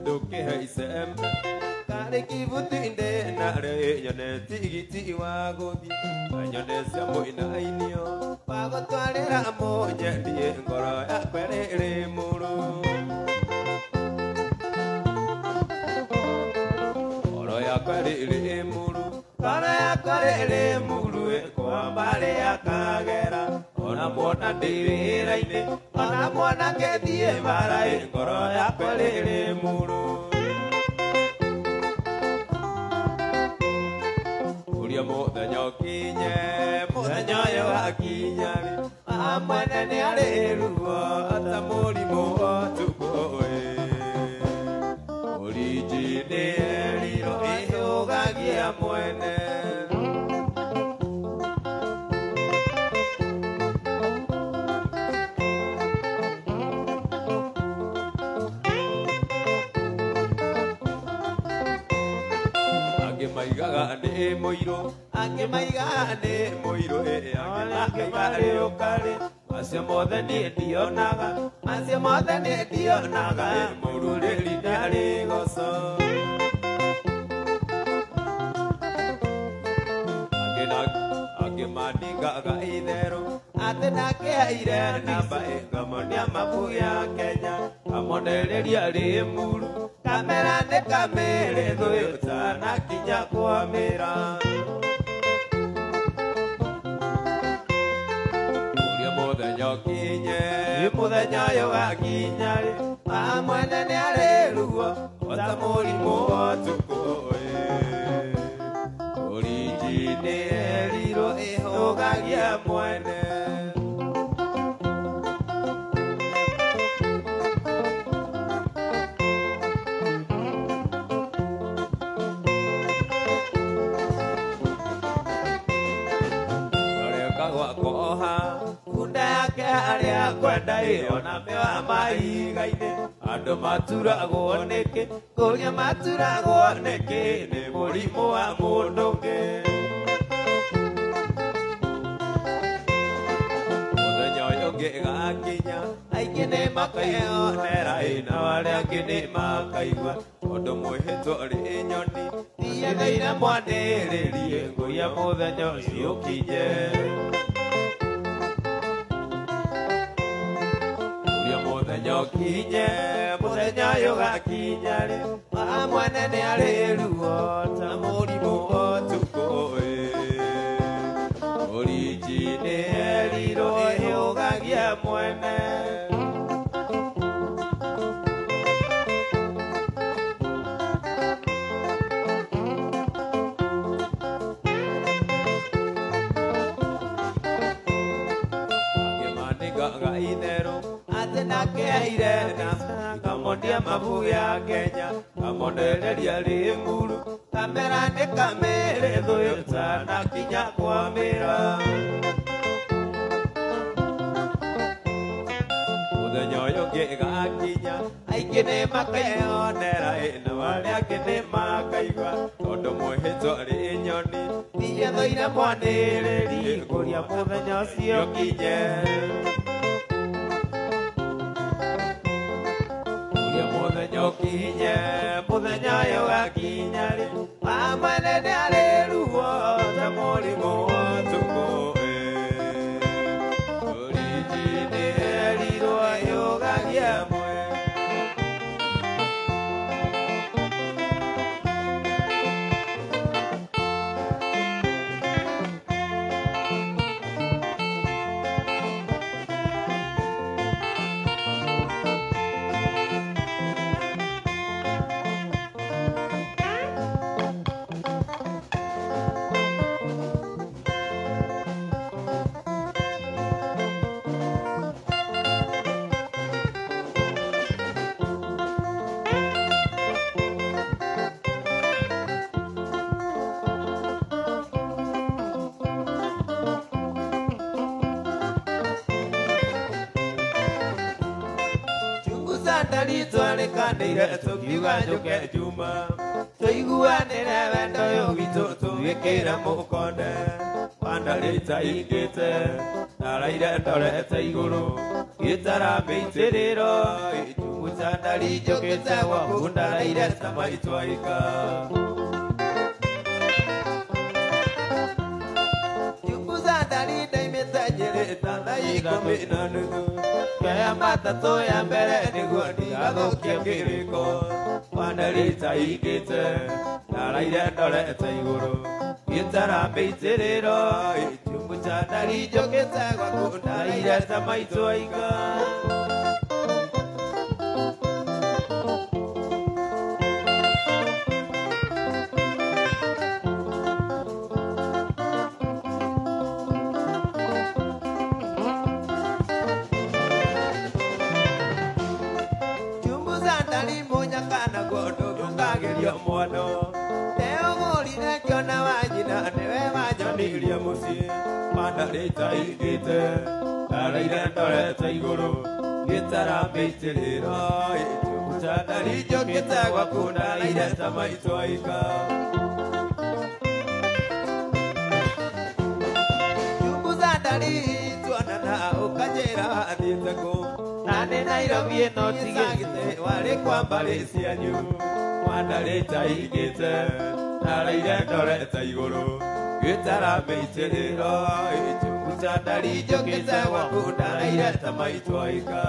Ndũkĩhaice karĩ kibuti-inĩ narĩ nyone tigiti wa gũthiĩ na nyone cia mũinainio wa gũtwarĩra mũnyendie ngoro yakwa ĩrĩ mũrũ ngoro yakwa ĩrĩ mũrũ ngoro yakwa ĩrĩ mũrũ kwa mbarĩ ya Kagera ona mwana ndĩ wĩra-inĩ ona mwana ngĩthiĩ bara ngoro yakwa ĩrĩ mũrũ Ũria mũthenya ũkinye mũthenya ũyũ wakinya rĩ mwene nĩ arĩ ruo ta mũrimũ ũtukũ Ũrinji nĩ erirwo ĩhũgagia mwene Angĩ maigaga nĩ mũirũ angĩ maigaga nĩ mũirũ angĩ makaiga nĩ ũkarĩ macio mothe niĩ ndionaga macio mothe niĩ ndionaga mũrurĩri nĩ arĩ goco angĩ mandingaga itherũ atĩ ndakĩheire namba ngamonia mabu ya Kenya ngamonereria rĩ muru kamera nĩ kamĩrĩ thũĩ ũtanakinya kwamĩra Ũria mũthenya ũkinye mũthenya ũyũ wakinya rĩ mwene nĩ arĩ ruo ota mũrimũ ũtukũ Ũrinji nĩ erirwo ĩhũgagia mwene Gwakoha kunda yake arĩa kwenda ĩyo na mĩwa mahiga-inĩ andũ maturagwo nĩkĩ kũrĩa maturagwo nĩkĩ nĩ mũrimũ wa mũndũ ũngĩ Mũthenya ũyũ ũngĩ gakinya aingĩ nĩ makeyonera na arĩa angĩ nĩ makaigua tondũ mwĩhĩtwo rĩ nyoni thiaga mwanĩrĩrie ngũria mũthenya ũcio ũkinye Mũthenya ũkinye mũthenya ũyũ gakinya rĩ mwene nĩ arĩ ruo ta mũrimũ ũtukũ Ũrinji nĩ erirwo ĩhũgagia mwene Angĩ manĩngaga itherũ atĩ ndakĩheire na ngamonia mabu ya Kenya ngamonereria rĩ muru kamera nĩ kamĩrĩ thũĩ ũtanakinya kwamĩra Mũthenya ũyũ ũngĩ gakinya aingĩ nĩ makeyonera na arĩa angĩ nĩ makaigua tondũ mwĩhĩtwo rĩ nyoni thiĩ mwanĩrĩrie ngũria mũthenya ũcio ũkinye Mũthenya ũkinye mũthenya ũyũ wakinya rĩ mwene nĩ arĩ ruo ta mũrimũ ũtukũ Ũrinji nĩ erirwo ĩhũgagia mwene Ndalitwarĩkanĩire tũkiuga njũke Juma tũiguanĩre wendo ũyũ witũ tũgĩkĩra mũkonde wandarĩta ingĩte ndaraire ndorete igũrũ gĩtara mĩitĩrĩro Chungu cha ndari njũkĩte gwaku ndaraire ta maitũ aika. Chungu za ndari ndaimĩte Nyĩrĩ ta thaa 10:30. Ngĩoya matatũ ya mbere nĩguo ndigathũkie kĩrĩko. Wandari itaingĩte ndaraire ndorete igũrũ gĩtara mĩitĩrĩro. Chungu cha ndari njũkĩte gwaku ndaraire ta maitũ aika. Mwano ndeũgũrire ngĩona wa nyina nĩwe wanjonirie mũciĩ. Wandari itaingĩte ndaraire ndorete igũrũ gĩtara mĩitĩrĩro. Chungu cha ndari njũkĩte gwaku ndaraire ta maitũ aika. Chungu za ndari tuonana ũkanjĩra wathiĩte kũ. Na nĩ Nairobi ĩno tigĩte warĩ kwa mbarĩ cianyu. Wandari itaingĩte ndaraire ndorete igũrũ gĩtara mĩitĩrĩro. Chungu cha ndari njũkĩte gwaku ndaraire ta maitũ aika.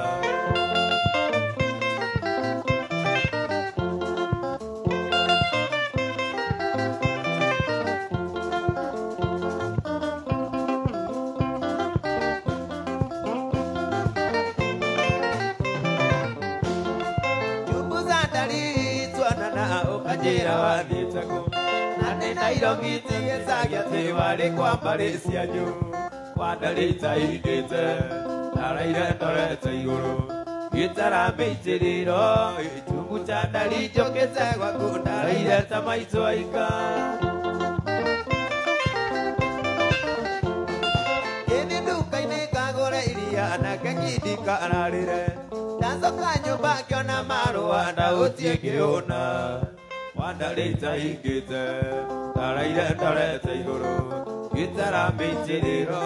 Chungu za ndari tuonana ũkanjĩra wathiĩte kũ. Na nĩ Nairobi tigĩcagia atĩ warĩ kwa mbarĩ cianyu. Wandari itaingĩte ndaraire ndorete igũrũ gĩtara mĩitĩrĩro. Chungu cha ndari njũkĩte gwaku ndaraire ta maitũ aika. Ngĩthiĩ nduka-inĩ ngagũre iria nake ngindi kararĩre. Ndacoka nyũmba ngĩona marũa ndahutie ngĩũna. Wandari itaingĩte ndaraire ndorete igũrũ gĩtara mĩitĩrĩro.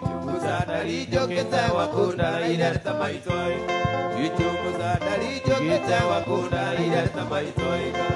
Chungu cha ndari njũkĩte gwaku ndaraire ta maitũ aika. Chungu cha ndari njũkĩte gwaku ndaraire ta maitũ aika.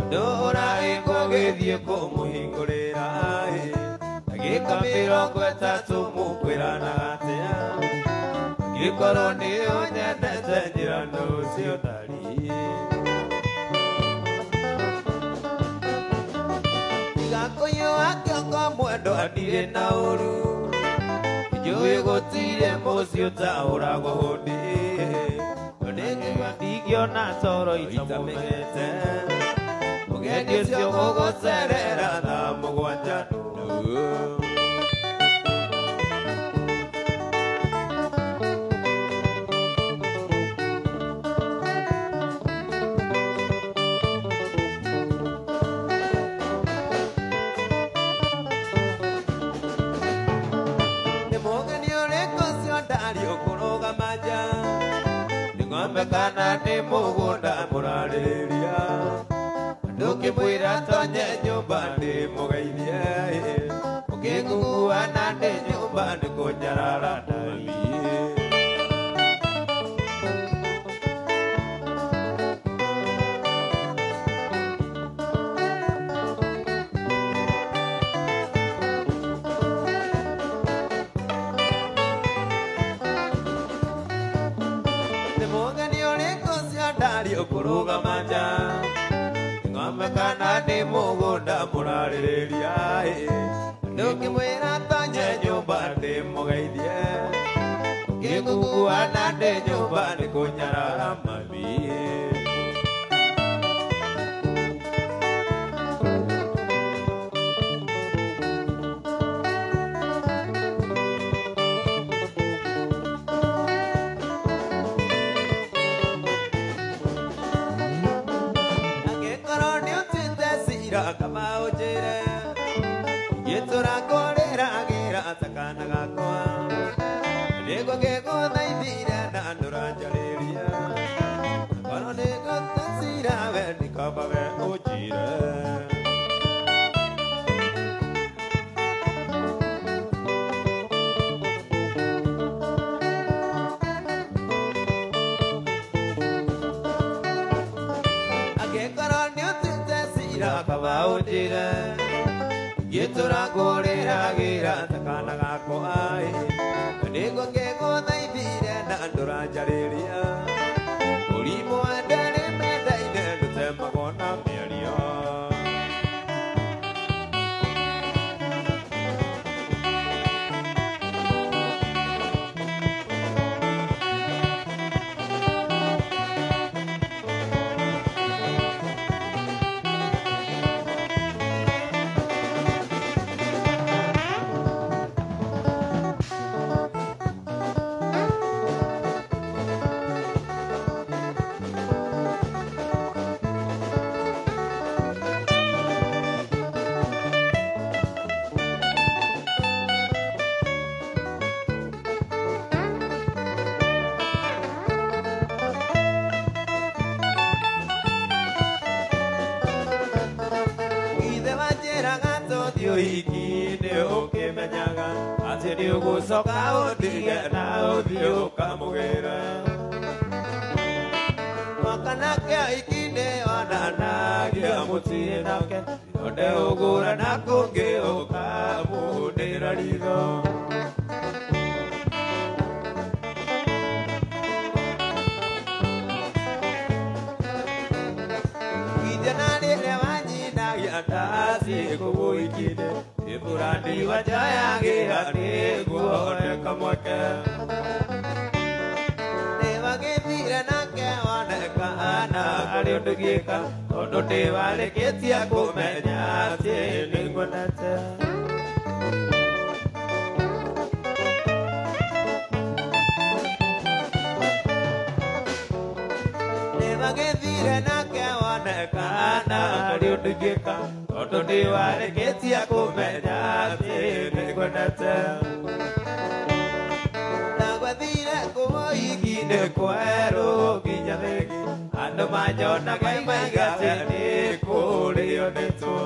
Ndũra ĩngũgĩthiĩ kũmũhingũrĩra ndagĩka 30 mũkwĩranaga atĩa. Angĩkorwo nĩ ũnyendete njĩra nũcio ndari. Tiga kũiyũa kĩongo mwendwa ndirĩ na ũru. Njũĩ gũtirĩ mũciĩ ũtahũragwo hũndi. Ndingĩona toro itamũmete. Mũgendi ũcio gũgũcerera thaa 7 nuthu. Kana nĩ mũgũnda mũrarĩrĩria ndũkĩmwĩra tonye nyũmba ndĩmũgeithie ũkĩnguana ndĩ nyũmba nĩkũnyarara ndariĩ. Ũkũrũgama nja ng'ombe kana nĩ mũgũnda mũrarĩrĩria ndũkĩmwĩra tonye nyũmba ndĩmũgeithie ũkĩnguana ndĩ nyũmba nĩkũnyarara mami. Kama ũnjĩre gĩtũra kũrĩragĩra ta kana gakwa nĩguo ngĩgũthaithire na ndũranjarĩria korwo nĩngũtacira we nĩkaba we ũnjĩre. Angĩkorwo nĩũtuĩte cira kaba ũnjĩre gĩtũra kũrĩragĩra ta kana gakwa nĩguo ngĩgũthaithire na ndũranjarĩria ũrimũ wa ndarĩ mendaine ndũtemagwo na mĩario. Ũhiki nĩ ũkĩmenyaga atĩ nĩ ũgũcoka ũtige na ũthiĩ ũkamũgĩre mwaka nake ũhiki nĩ onanagia mũtirĩ nake nonde ũgũra na kũngĩ ũkamũhũndĩra ritho. Ithe na rĩrĩa wanyinagia ndaci kũgũikine ĩbũrandi wanjoyagĩra nĩguo one kamweke nĩwagĩthire nake wonekana arĩ ũndũ gĩka tondũ ndĩwarĩkĩtie kũmenya atĩ nĩnguonete. Nĩwagĩthire nake wonekana arĩ ũndũ gĩka tondũ ndĩwarĩkĩtie kũmenya atĩ nĩngwendete. Ndagwathire kũmũhiki-inĩ kwerũ nginya thegi andũ manyonaga maiga atĩ nĩkũrĩo nĩtwo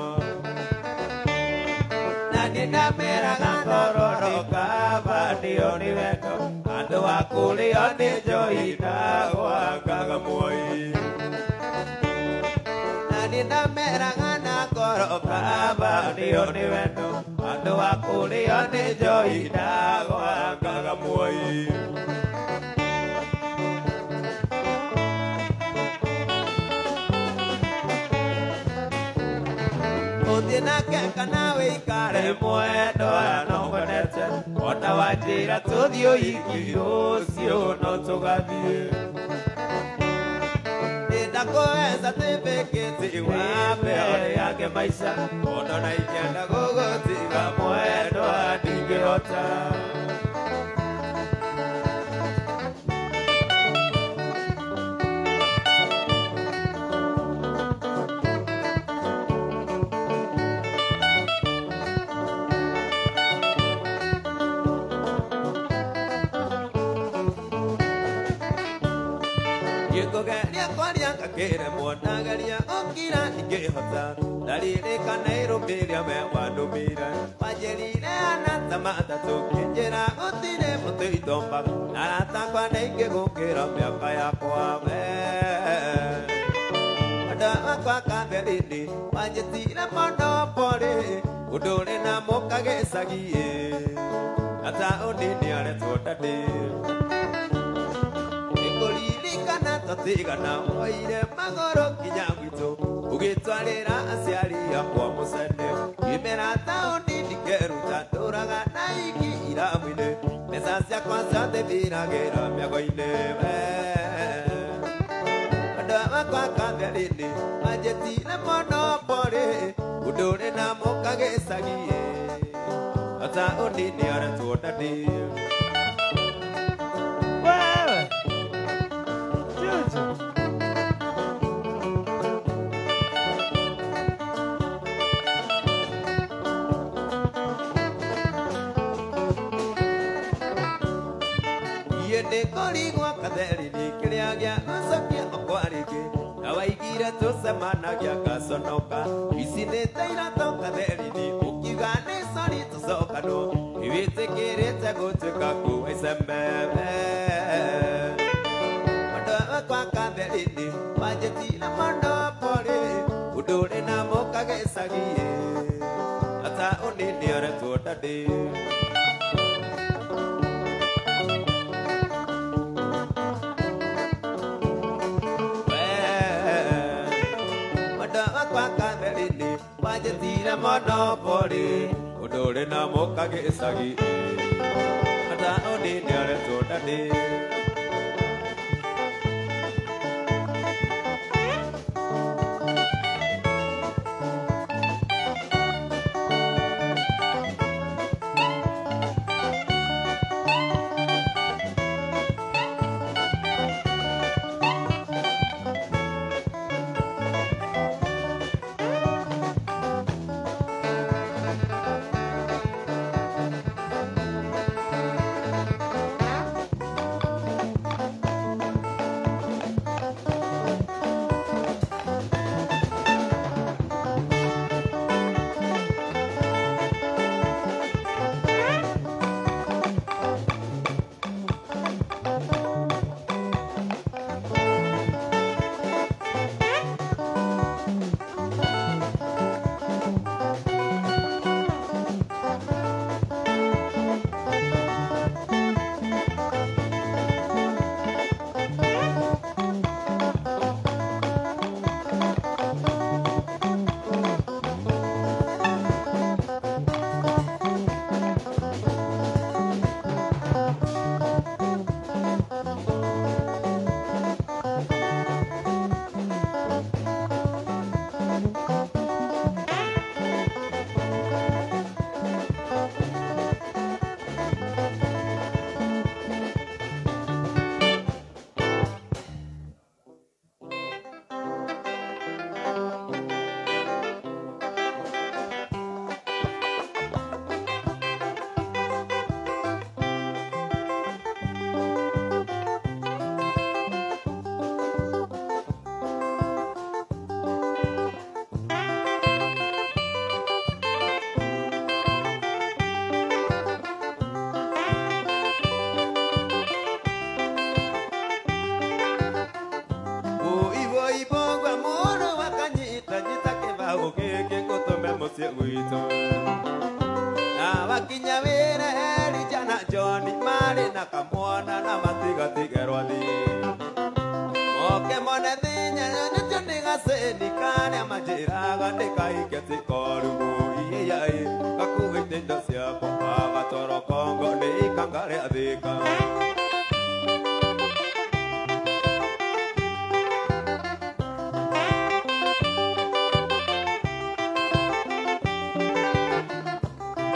na niĩ ndameraga ngoro kaba nĩo nĩ wendo andũ a kũrĩo nĩ njohi ndagwangaga muoyi na niĩ ndameraga na ngoro kaba nĩo nĩ wendo andũ a kũrĩo nĩ njohi ndagwangaga muoyi. Ũthiĩ nake kana wĩikare mwendwa no ngwendete ona wanjĩra tũthiĩ ũhiki rũciũ no tũgathiĩ Nĩndakũweza tĩmbĩkĩti wambe ũrĩange maica ona na ingĩenda gũgũtiga mwendwa ndingĩhota. Ngĩkũgeria kwaria ngakĩremwo ndageria gũkira ndingĩhota ndaririkana irũmĩrĩa we wandũmĩire wanjĩrire anata matatũ ngĩnjĩra gũtirĩ mũtĩ itombaga na arata akwa nĩ aingĩ gũkĩra mĩaka yakwa we Mwendwa wakwa Catherine wanjĩtire monopoly ũndũ ũrĩ na mũka gĩcagi na taũni nĩaretwo daddy Nĩngũririkana tũtigana woire magũrũ nginya gwitũ ũgĩtwarĩra aciari akwa mũcene ngĩmera taũni ndikeruta ndũraga na iki iramu-inĩ mbeca ciakwa ciothe thiragĩra mĩago-inĩ we Mwendwa wakwa Catherine wanjĩtire monopoly ũndũ ũrĩ na mũka gĩcagi na taũni nĩaretwo daddy. Wewe Juju. Iĩ nĩngũrigwo Catherine kĩrĩa gĩa gũcokia okwa rĩngĩ na waigire tũcemanagia ngaconoka ici nĩ ta iratũ Catherine ũkiuga nĩ sorry tũcokanwo nĩwĩtĩkĩrĩte gũtuĩka kuo icembe we Mwendwa wakwa Catherine wanjĩtire monopoly ũndũ ũrĩ na mũka gĩcagi na taũni nĩaretwo daddy. Mwendwa wakwa Catherine wanjĩtire monopoly ũndũ ũrĩ na mũka gĩcagi na taũni nĩaretwo daddy. Mũciĩ gwitũ na wakinya wĩra Elija na John marĩ na kamwana na matigatigerwo thĩ moke mone thinya nĩtio nĩ gacĩni karĩa manjĩraga ndĩkaike ti koru iĩyai gakuĩte indo ciakwa agatwarwo Kongo nĩ ikanga rĩa Thĩka.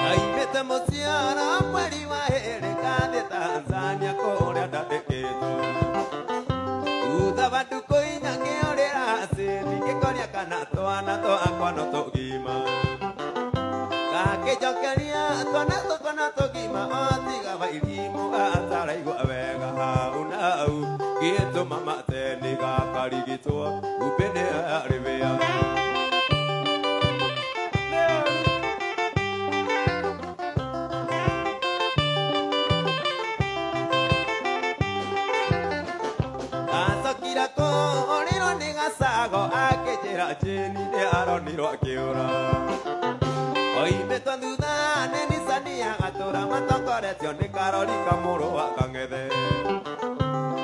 Aimĩte mũciara mweri wa ĩrĩ ngathiĩ Tanzania kũrĩa ndandĩkĩtwo thutha wa ndukũ inya ngĩũrĩra Sydney ngĩkoria kana twana twakwa no tũgima gakĩnjokeria twana twakwa no tũgima o tiga wairimũ ataraigua wega hau na hau gĩtũma mateni Akarigitwo upene arĩbĩa. Acokire kũũrĩrwo nĩ gacago akĩnjĩra Jane nĩ aronirwo akĩũra. Oimĩtwo thutha nĩ Nissan ya gatũra matongoretio nĩ karori kamũrũ wa kang'ethe.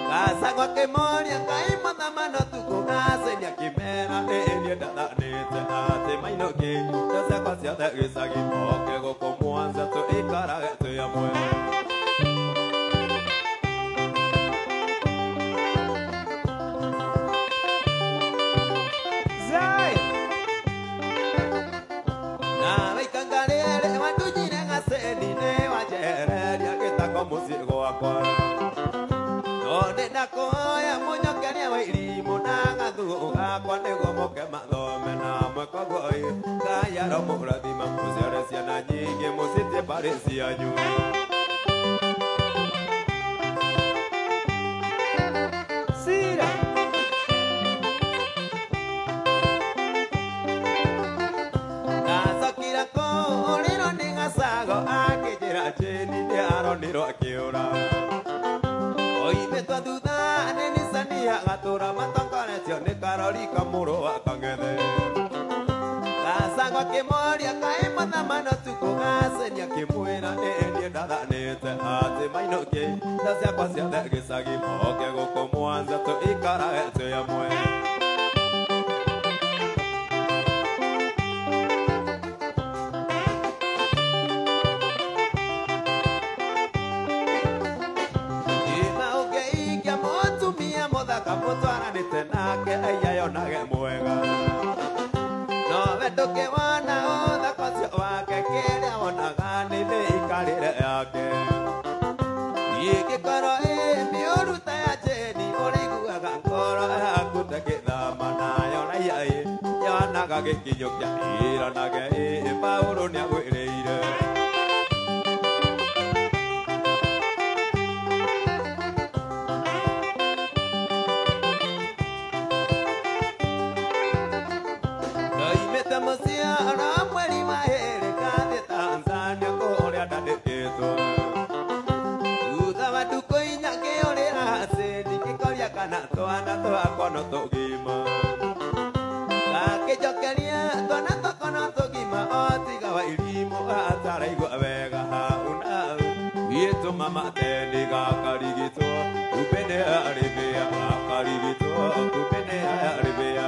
Gacago akĩmoria kaĩ mũthamano tukũ gaceni akĩmera ĩĩ niĩ ndathanĩte atĩ mainũkie indo ciakwa ciothe gĩcagi moke gũkũ Mwanza tũikarage twĩ amwe. Zai. Nawe ikanga rĩrĩ wandunyire gaceni nĩ wanjehereria gĩtako mũciĩ gwakwa. No nĩ ndakũhoya mũnyokerie wa irimũ na gathuũ gakwa nĩguo mũke mathome namwe koguo ĩ Ngai aromũrathima mũciare ciana nyingĩ mũcitie mbarĩ cianyu. Sira. Ndacokire kũũrĩrwo nĩ gacago akĩnjĩra Jane nĩ aronirwo akĩũra. Oimĩtwo thutha nĩ Nissan ya gatũra matongoretio nĩ karori kamũrũ wa kang'ethe. Gacago akĩmoria kaĩ mũthamano tukũ gaceni akĩmwĩra ĩĩ niĩ ndathanĩte atĩ mainũkie indo ciakwa ciothe gĩcagi moke gũkũ Mwanza tũikarage twĩ amwe. Ima ũngĩikia mũtumia mũthaka mũtwaranĩte nake aiyayonage mwega. Nowe ndũkĩwona ũthaka ũcio wake kĩrĩa wonaga nĩ mĩikarĩre yake. Ingĩkorwo ĩ mĩũru ta ya Jane ũrĩiguaga ngoro yaku ta gĩthama nayo raiya ĩ yonaga gĩkinyũkia ĩranage ĩ Paũlũ nĩagwĩrĩire. Ndoimĩte mũciĩ oro mweri wa ĩrĩ ngathiĩ Tanzania kũrĩa ndandĩkĩtwo. Thutha wa ndukũ inya ngĩũrĩra Sydney ngĩkoria kana twana twakwa no tũgima. Gakĩnjokeria twana twakwa no tũgima o tiga wa irimũ ataraigua wega hau na hau. Gĩtũma mateni gakarigitwo kumbe nĩ arĩbĩa akarigitwo kumbe nĩ arĩbĩa.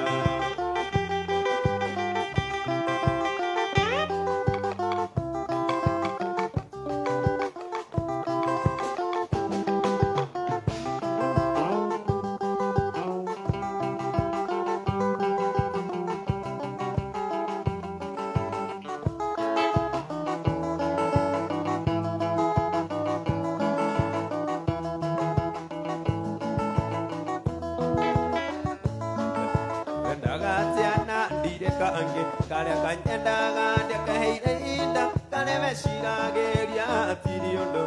Wendaga ciana ndirĩ kangĩ karĩa kanyendaga ndĩkaheire ihinda karĩa weciragĩria hatirĩ ũndũ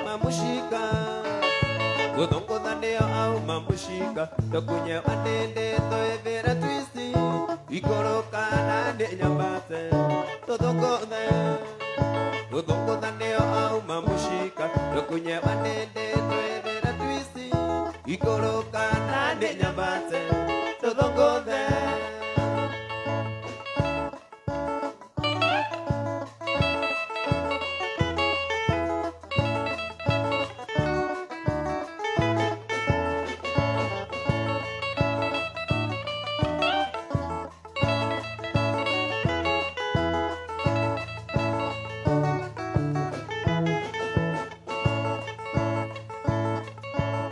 mamushika gũthũngũtha nĩyo au mamushika tũkunye wanĩndĩ twĩthĩre twisti ikũrũka na nĩ nyambate tũthũngũthe gũthũngũtha nĩyo au mamushika tũkunye wanĩndĩ twĩthĩre twisti ikũrũka na nĩ nyambate tũthũngũthe.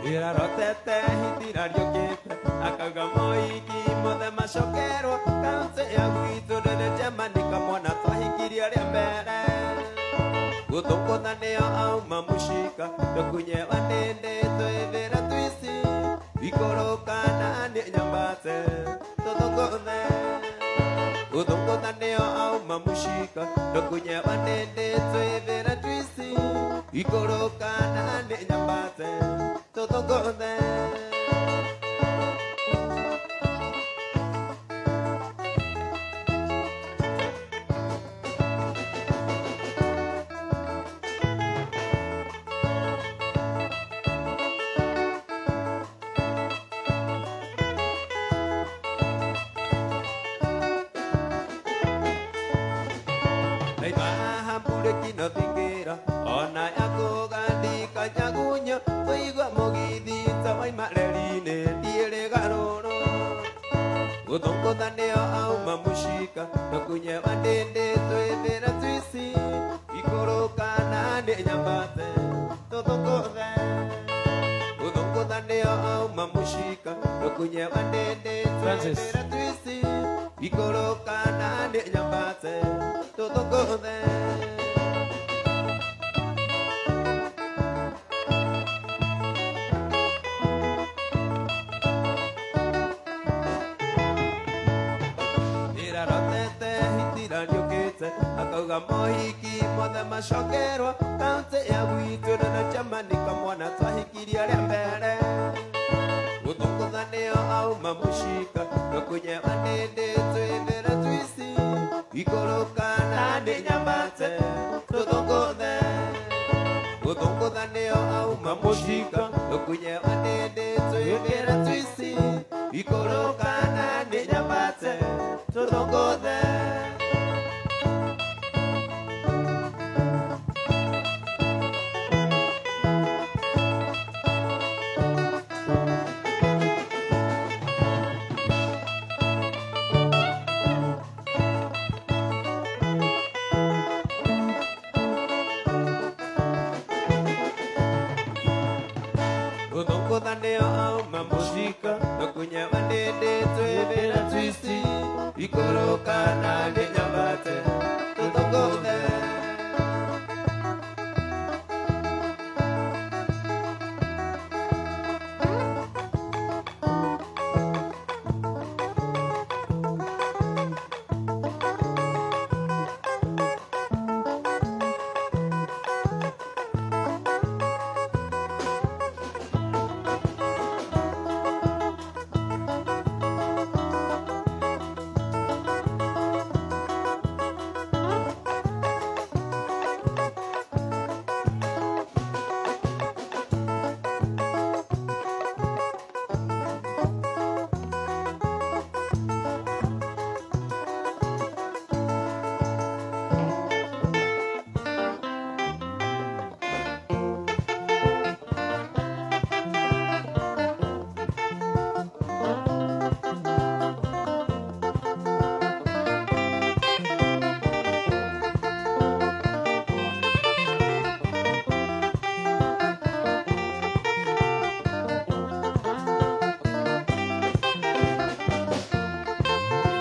Irarotete hitira riũkĩte akauga moigi mothe macokerwo kaũntĩ ya gwitũ ndĩrĩ Germany kamwana twahikirie rĩa mbere gũthũngũtha nĩyo auma mũcika tũkunye wanĩndĩ twĩthĩre twici ikũrũka na nĩ nyambate tũthũngũthe gũthũngũtha nĩyo auma mũcika tũkunye wanĩndĩ twĩthĩre twici ikũrũka na nĩ nyambate tũthũngũthe. Gũthũngũtha nĩo auma mũcika Nũkunyewa ndĩndĩ twĩthĩra twici Ikũrũka na nĩ nyambate tũthũngũthe Gũthũngũtha nĩo auma mũcika Nũkunyewa ndĩndĩ twĩthĩra twici Ikũrũka na nĩ nyambate tũthũngũthe Akauga mohiki mothe macokerwo kaunti ya gwitũ na jamani kamwana twahikirie rĩa mbere Gũthũngũtha nĩo auma mũcika Nũkunyewa ndĩndĩ twĩthĩra twici Ikũrũka na nĩ nyambate tũthũngũthe Gũthũngũtha nĩo auma mũcika Nũkunyewa ndĩndĩ twĩthĩra twici Ikũrũka na nĩ nyambate tũthũngũthe Gũthũngũtha nĩo auma mũcika Nũkunyewa ndĩndĩ twĩthĩra twici Ikũrũka na nĩ nyambate tũthũngũthe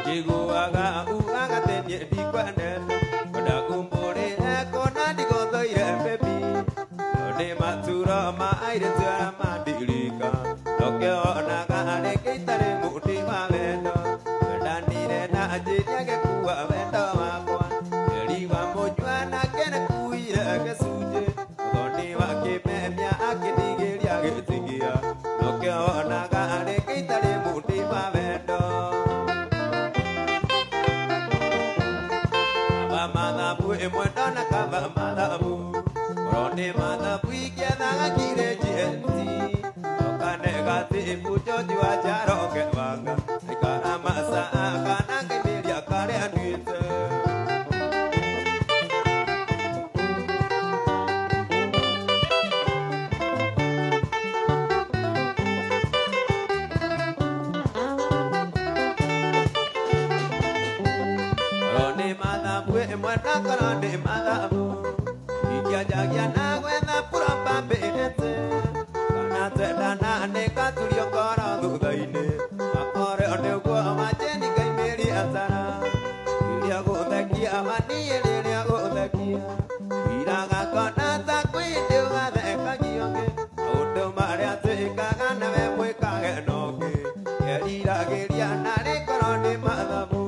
Njiguaga ugaga atĩ niĩ ndikwendete Ndakumbũrĩre kũna ndigũthũire baby No nĩ maturo ma airĩtu arĩa mandirika Ndũkĩonaga rĩngĩ itarĩ mũndĩ wa wendo Wendanire na anjĩria ngĩkua wendo wakwa Tĩri wa mũnyua nake nĩkuire gĩcunjĩ Mũthoni wa kĩmemia akĩndigĩria gĩtigia Ndũkĩonaga rĩngĩ itarĩ mũndĩ wa wendo Mathabu ĩmwe ndona kaba mathabu Korwo nĩ mathabu ingĩethaga kire GMT Ndũkane gatibu George wa Njoroge wanga Aikara masaa kana ngaimĩria karĩa nduĩte Ĩmwe ndakorwo nĩ mathabu Ingĩanjagia na gwetha puramba mbĩrĩte Kana twendana nĩngaturio ngoro thutha-inĩ Akorwo nĩ ũguo wanjĩni ngaimĩria tara Rĩrĩa gũthekia waniĩ rĩrĩa gũthekia Iraga kona ta kwĩ hĩndĩ ũgathekagio ngĩ Maũndũ marĩa twĩkaga nawe mwĩkage na ũngĩ Ngeriragĩria narĩ korwo nĩ mathabu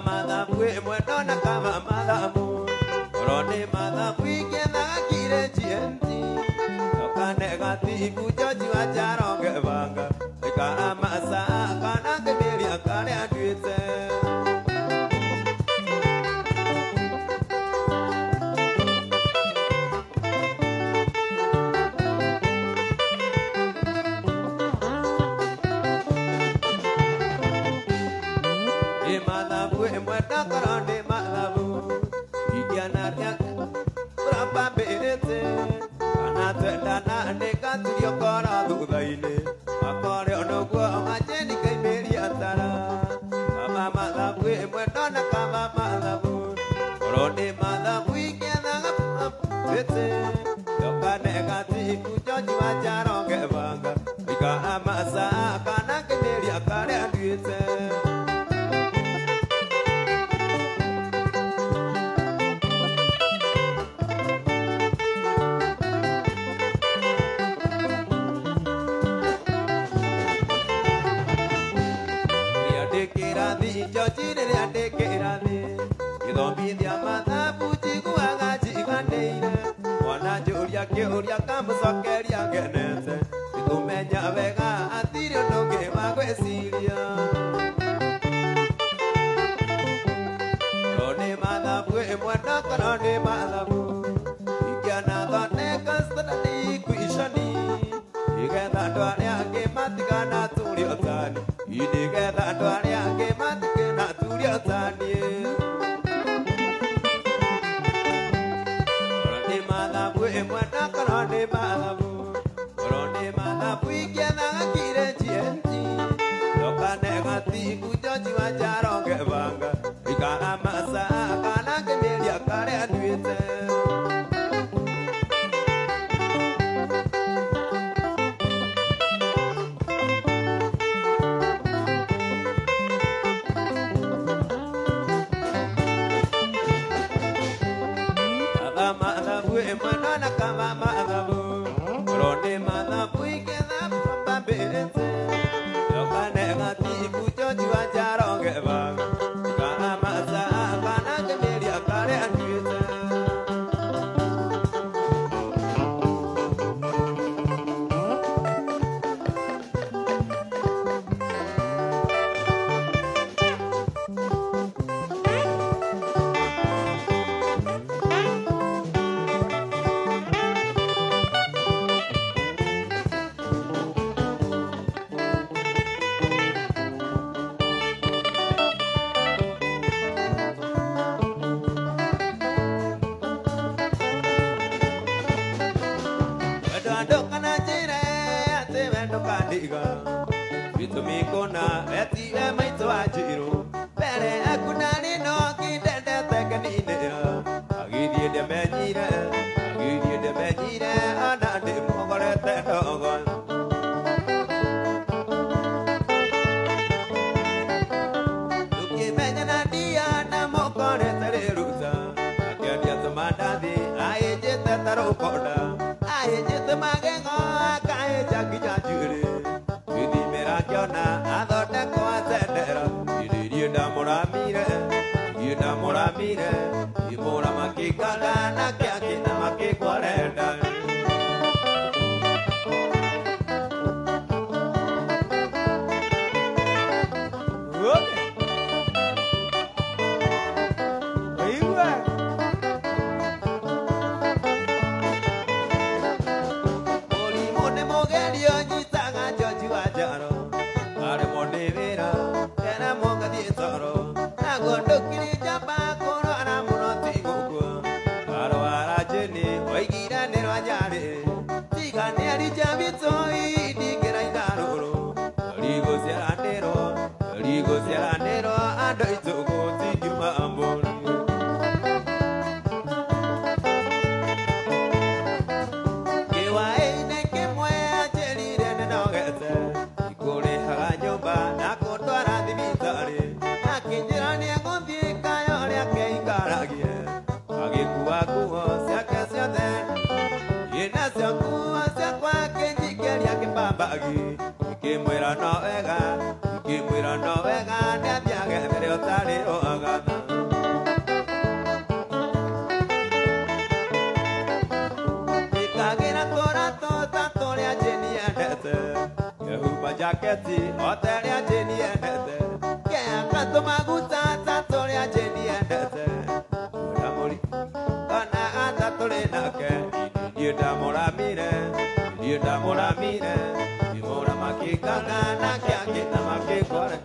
Mathabu ĩmwe ndona kama mathabu Korwo nĩ mathabu ingĩethaga kire GMT Ndũkane gatibu George wa Njoroge banga Aikara masaa kana ngaimĩria karĩa nduĩte Mathabu ĩmwe ndakorwo nĩ mathabu Ingĩanaria puramba mbĩrĩte Kana twendana nĩngaturio ngoro thutha-inĩ Makore onoguo majeni kaimeria tara. Kama mathabu ĩmwe ndona kama mathabu. Korwo nĩ mathabu ingĩethaga ĩtĩ. Ndokane gatiku George wa Njoroge banga. Ika amasa kana kaimeria karĩa nduĩte. George rĩrĩa ndĩ kĩrathi gĩthomithia mathabu njiguaga njiganĩire mwana njũria kĩũria kamũcokeria ngenete nĩkũmenya wega hatirĩ ũndũ ũngĩ wa gwĩciria korwo nĩ mathabu ĩmwe ndokorwo nĩ mathabu ingĩanathondeka standard equation nĩgetha andũ arĩa angĩ matikanaturie ũtani nĩgetha andũ arĩa angĩ matikanaturie ũtani korwo nĩ mathabu ĩmwe ndokorwo nĩ mathabu korwo nĩ mathabu ingĩethaga kire GMG ndokane gatiku George wa Njoroge banga ikara maca kana kĩmĩria karĩa nduĩte. Kama mathabu korwo nĩ mathabu ingĩetha mbambĩrĩte ndokane gatiku George wa Njoroge banga ikara maca kana kĩmĩria karĩa nduĩte. Gĩtũmi kũna wetiwe maitũ wa Njirũ mbere yaku ndarĩ no kĩndendete ngeninĩra agĩthiĩ ndĩmenyire agĩthiĩ ndĩmenyire ona ndĩmũgorete ndogo. Tũkĩmenyana ndia na mũkorete rĩruta akĩendia tũmandathi aĩnjĩte ta rũkonda aĩnjĩte magego akaĩnja nginya njuĩrĩ gĩthimĩra ngĩona athondekwo atendera niĩ ndamũramire niĩ ndamũramire imũra makĩnganga nake akĩna makĩngwarenda. Mũrimũ nĩ mũgerio nyitaga George wa Njaro aremwo nĩ wĩra nderemwo ngathiĩ toro naguo ndũkiri njamba kũrwara mũno ti gũkua arwara njĩni oigire nĩ rwa nyarĩ tiga nĩ arija witũ ndingĩraina rũrũ rigũciaranĩrwo rigũciaranĩrwo andũ aitũ gũtingiuma mbũri. Kĩwaĩ-inĩ kĩmwe anjĩrire nĩnogete ikũrĩhaga nyũmba na kũndwara thibitarĩ akĩnjĩra nĩegũthiĩ kayo rĩake ikaragie agĩkua nguo ciake ciothe ĩnacio nguo ciakwa akĩnjikĩria kĩbambagi ikĩmwĩra no wega ikĩmwĩra no wega nĩathiage mbere ũtarĩ ũagatha. Ikagira tũratũ ta tũrĩa Jane endete ngehumba jaketi o ta ĩrĩa Jane endete ngehaka tũmaguta ta tũrĩa Jane endete ndamũri onaga ta tũrĩ nake niĩ ndamũramire niĩ ndamũramire imũra makĩnganga nake akĩna makĩngware.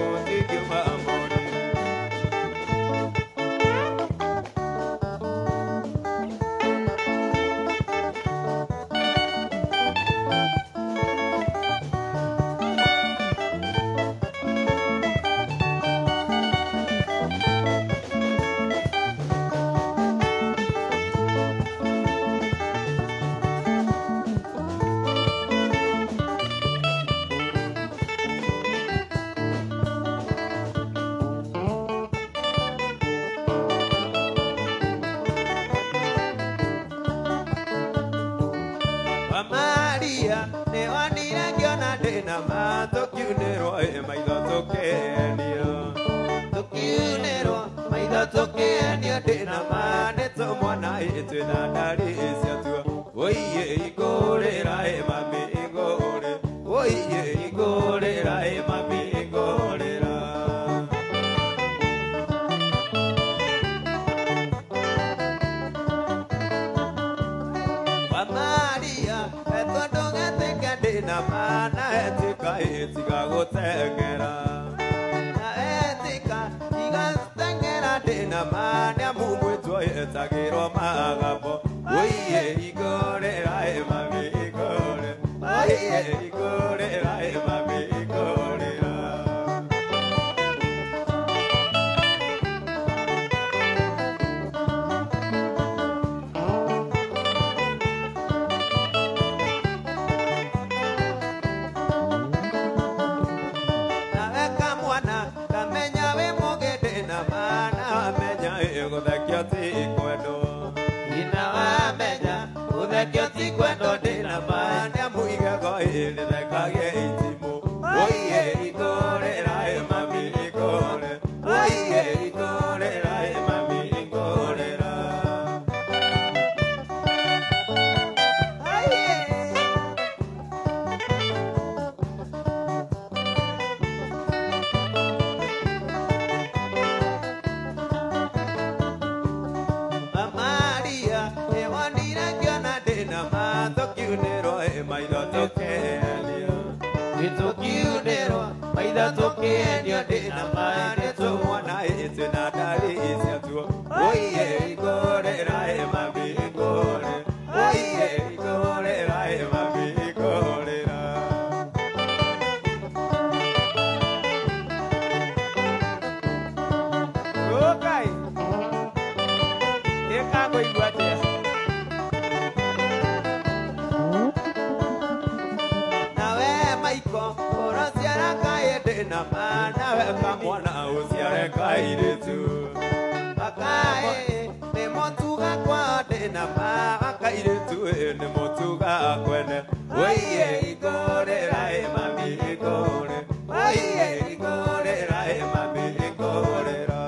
Mũtingiuma mũrĩrĩ. Maria nĩ wonire ngĩona ndĩna ma tũkiunĩrwo ĩ maitho tũkĩendio tũkiunĩrwo maitho tũkĩendio ndĩna ma nĩ tũmwana ĩ twĩna ndari ciatuo ũiye ingũrĩra ĩ mami ingũrĩ ũiye ingũrĩra ĩ mami ingũrĩra. Maria etondũ getĩka ndĩna ma na etĩka ĩtiga gũteng'era na etĩka tiga gũteng'era ndĩna ma nĩamu mwĩtwo ĩtagĩrwo magambo ũiye ingũrĩra ĩ mami ingũrĩ ũiye ingũrĩra ĩ mami ingũrĩra. Gũthekio ti kwendwo ina wamenya gũthekio ti kwendwo ndĩna ma nĩamu igego ĩrĩthekagie itimũ ũiye ingũrĩra ĩ mami ingũrĩ ũiye ingũrĩra ĩ mami ingũrĩra. Maria nĩ wonire ngĩona ndĩna ma tũkiunĩrwo ĩ maitho tũkĩendio tũkiunĩrwo maitho tũkĩendio ndĩna ma nĩ tũmwana ĩ twĩna ndari ciatuo ũiye ingũrĩra ĩ mami ingũrĩ ũiye ingũrĩra ĩ mami ingũrĩra. Ũkai. Ĩkangũigua atĩa? Nawe maiko ũraciara kaĩ ndĩna ma nawe kamwana ũciare kairĩtu akaĩ nĩ mũtuga kwao ndĩna ma akairĩtu ĩ nĩ mũtuga kwene ũiye ingũrĩra ĩ mami ingũrĩ ũiye ingũrĩra ĩ mami ingũrĩra.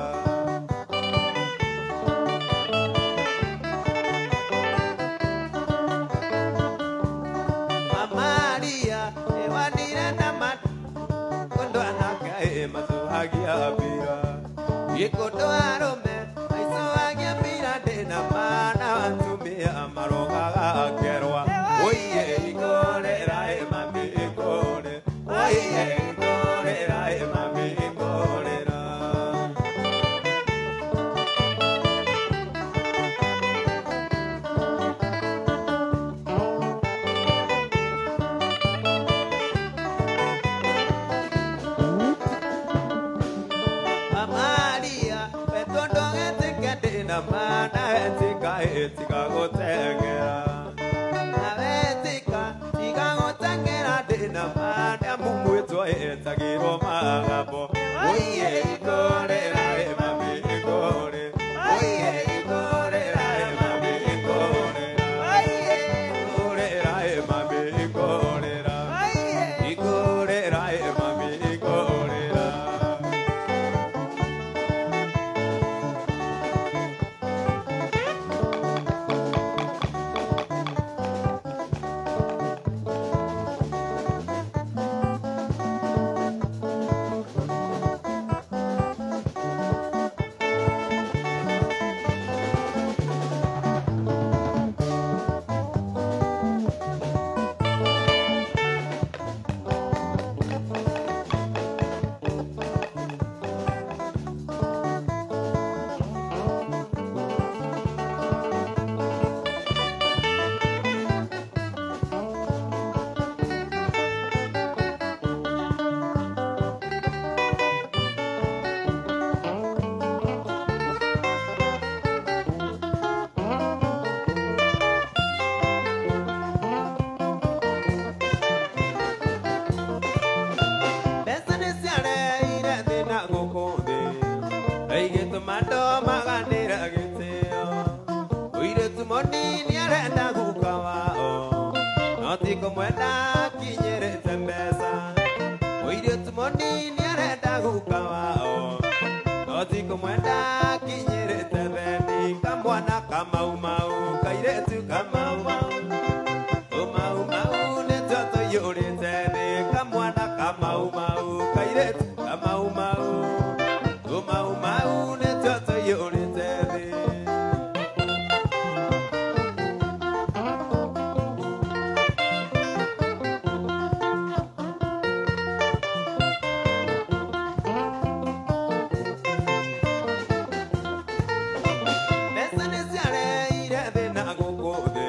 Maria nĩ wonire na ma kũndũ anake ĩ macuhagia mbira gĩkũndũ arũme maicuhagia mbira ndĩna ma na atumia marogaga kerwa ũiye ingũrĩra ĩ mami ingũrĩ ũiye ingũrĩra ĩ mami ingũrĩra. Maria wetondũ getĩka ndĩna ma na etĩka ĩtiga gũteng'era na wetĩka tiga gũteng'era ndĩna ma nĩamu mwĩtwo ĩtagĩrwo magambo ũiye ingũrĩra ĩ mami ingũrĩ ũiye ingũrĩra ĩ mami ingũrĩra ingũrĩra ĩ mami ingũrĩra ingũrĩra ĩ mami ingũrĩra. andũ maganĩra gĩtĩo. Mũirĩtu mũnini arenda guka wao, no ti kũmwenda akinyĩrĩte mbeca. Mũirĩtu mũnini arenda guka wao, no ti kũmwenda akinyĩrĩte thendi. Kamwana kamaumau, kairĩtu kamaumau, ũmaumau nĩtuo tũiyũrĩte thĩ. Kamwana kamaumau, kairĩtu kamaumau, ũmaumau nĩtuo tũiyũrĩte thĩ. Mbeca nĩciareire thĩna gũkũ thĩ,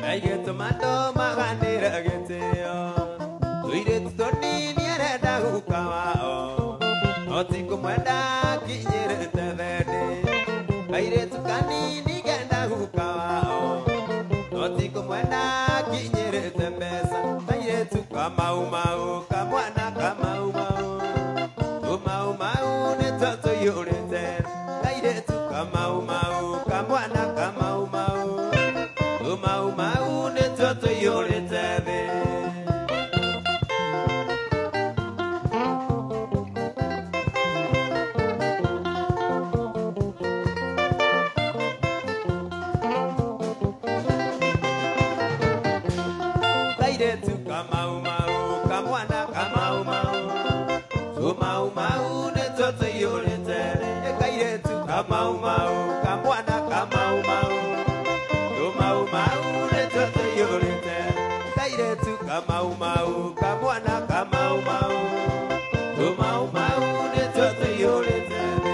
na igĩtũma andũ maganĩre gĩtĩo. Tũirĩtu tũnini arenda guka wao, no ti kũmwenda akinyĩrĩte thendi. Kairĩtu kanini kenda guka wao, no ti kũmwenda akinyĩrĩte mbeca. Kairĩtu kamaumau, kamwana kamaumau, tũmaumau nĩtuo tũiyũrĩte. Kairĩtu kamaumau, kamwana kamaumau, tũmaumau nĩtuo tũiyũrĩte thĩ. Kairĩtu kamaumau, kamwana kamaumau, tũmaumau nĩtuo tũiyũrĩte thĩ. Kairĩtu kamaumau, kamwana kamaumau, tũmaumau nĩtuo tũiyũrĩte. Kairĩtu kamaumau, kamwana kamaumau, tũmaumau nĩtuo tũiyũrĩte thĩ.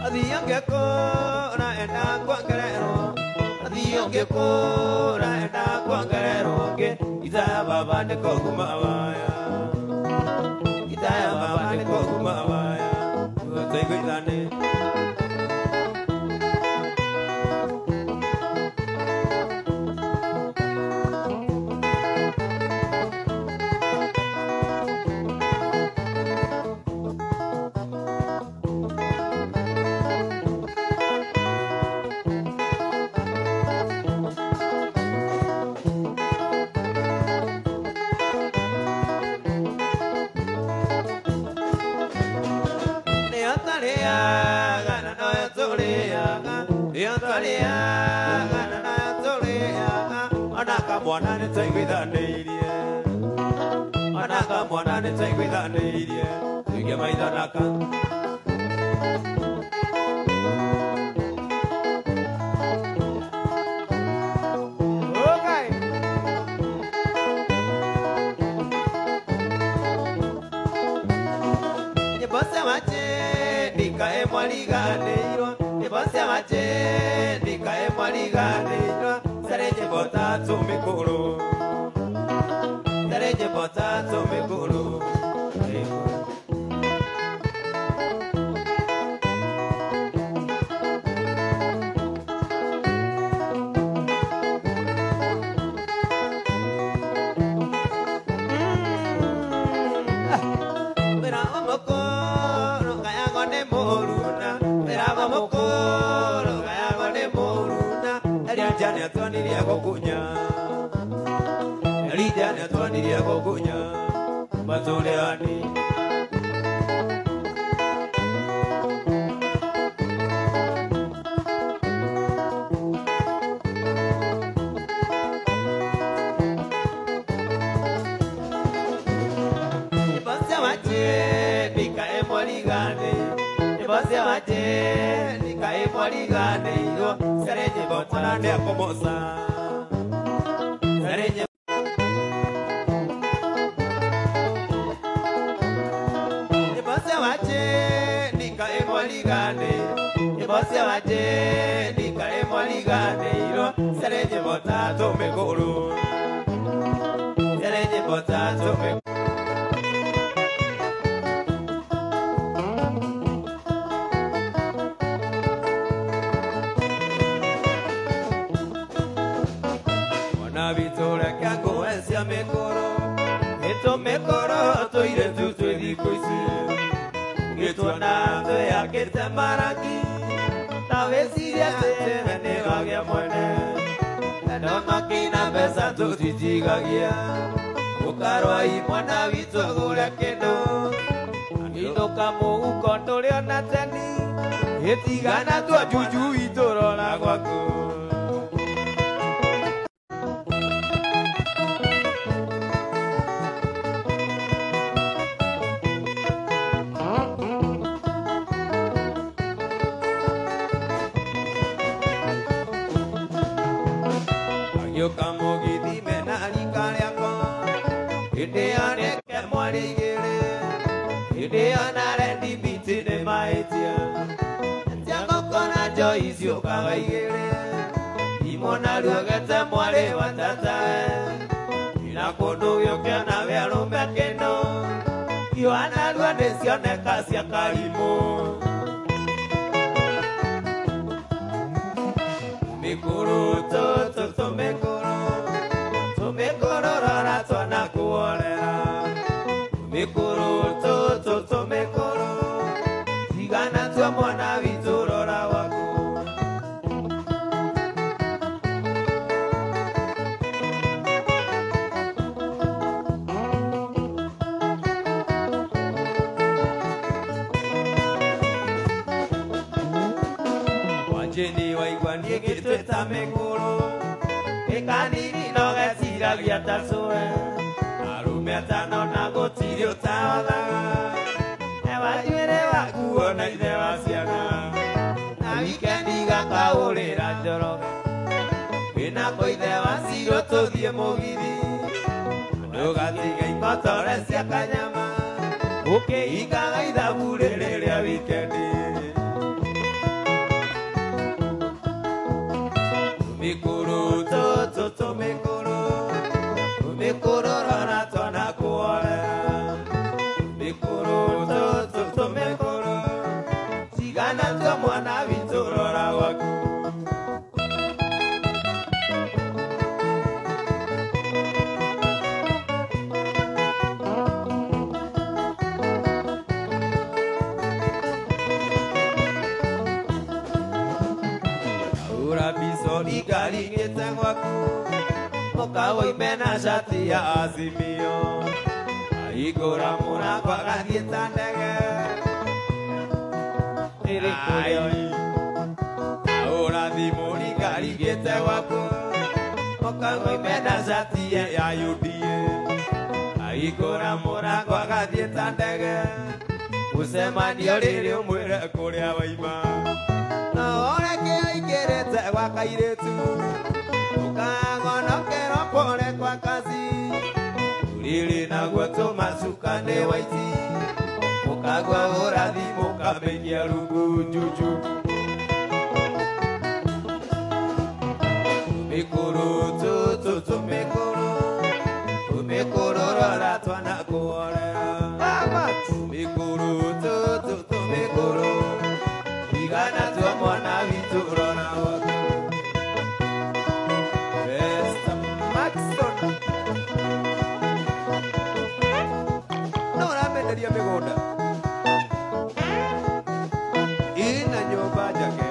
Athiĩ ũngĩkũra enda kuongererwo, athiĩ ũngĩkũra enda kuongererwo ũngĩ. Itaya baba nĩkũguma waya, itaya baba nĩkũguma waya, tũiguithane. Nĩyo tũrĩaga na noyo tũrĩaga, nĩyo tũrĩaga na noyo tũrĩaga. Ona kamwana nĩtwaiguithanĩirie, ona kamwana nĩtwaiguithanĩirie, tũige maitho naka. Okay. Nyĩmbo cia mache ndikae mwariganĩirwo, nyĩmbo cia mache ndikae mwariganĩirwo. Ciarĩ nyĩmbo tatu mĩkũrũ, ciarĩ nyĩmbo tatu mĩkũrũ. Wĩra wa mũkũrũ gayago nĩ mũruna, wĩra wa mũkũrũ gayago nĩ mũruna. Elija nĩatwonirie gũkunya, Elija nĩatwonirie gũkunya matũrĩani. wache nikaemwarigane nyimbo cia wache nikaemwariganĩirwo ciarĩ nyĩmbo mwana nĩakomoca ciarĩ nyĩmbo nyĩmbo cia wache nikaemwarigane nyĩmbo cia wache nikaemwariganĩirwo ciarĩ nyĩmbo ta tũmĩkũrũ ciarĩ nyĩmbo ta tũmĩkũrũ. Mĩkoro tũirĩtu twĩ thikũ ici ũgĩtuona twĩakĩte marangi ta wĩcirie atĩ we nĩ wagĩa mwene no makĩina mbeca tũtitigagia ũkarwai mwana witũ agũre kĩndũ inũka mũhuko ndũrĩ ona teni ĩtigana tua juju itũ rora gwaku. Agĩũka mũgithi mena rika rĩakwa hĩndĩ ĩyo nĩke mwarĩ igĩrĩ hĩndĩ ĩyo narendi biti nĩ mahĩtia cia ngũkũ na njoi ciũkaga igĩrĩ imwe naruogete mwarĩ wa tatawe na kũndũ gĩũkĩona we arũme kĩndũ iwa narua nĩcioneka cia karimũ. Mĩkũrũ tũtũ tũmĩkũrũ tũmĩkũrũ rora twana kuorera mĩkũrũ tũtũ tũmĩkũrũ tigana tua mwana witũ rora waku. Wanjini waigua niĩ ngĩtuĩta mĩkũrũ ĩkanini no geciragia ta cũwe arũme atano na gũtirĩ ũtaothaga ewanjuĩrĩ waku ona ithe wa ciana na wikendi gakaũrĩra Njoroge wĩna kũ ithe wa Cirũ tũthiĩ mũgithi ndũgatiga ikotore cia kanyama ũkĩhingaga ithabu rĩrĩa wikendi. Mĩkũrũ tũtũ tũmĩkũrũ tũmĩkũrũ rora twana kuorera mĩkũrũ tũtũ tũmĩkũrũ tigana tua mwana witũ rora gwaku. Ikaringĩte gwaku ũkawoime na cati ya Azimio ahingũra mũrango agathiĩ ta ndege ahũra thimũ ringaringĩte gwaku ũkawoime na cati ya UDA ahingũra mũrango agathiĩ ta ndege mũcemanio rĩrĩ ũmwĩre kũrĩa waima no ũreke aingĩrĩte gwa kairĩtu ũkagonokerwo pole kwa kazi ũrĩrĩ naguo tũmacuka nĩ waiti ũkagua hũra thimũ ũkamĩikia rungu juju. Tũmĩkũrũ tũtũ tũmĩkũrũ tũmĩkũrũ rora twana kuorera tũmĩkũrũ tũtũ tũmĩkũrũ tigana tua mwana witũ rora waku. Mr. Maxson no ũramenderia mĩgũnda ĩna nyũmba njake.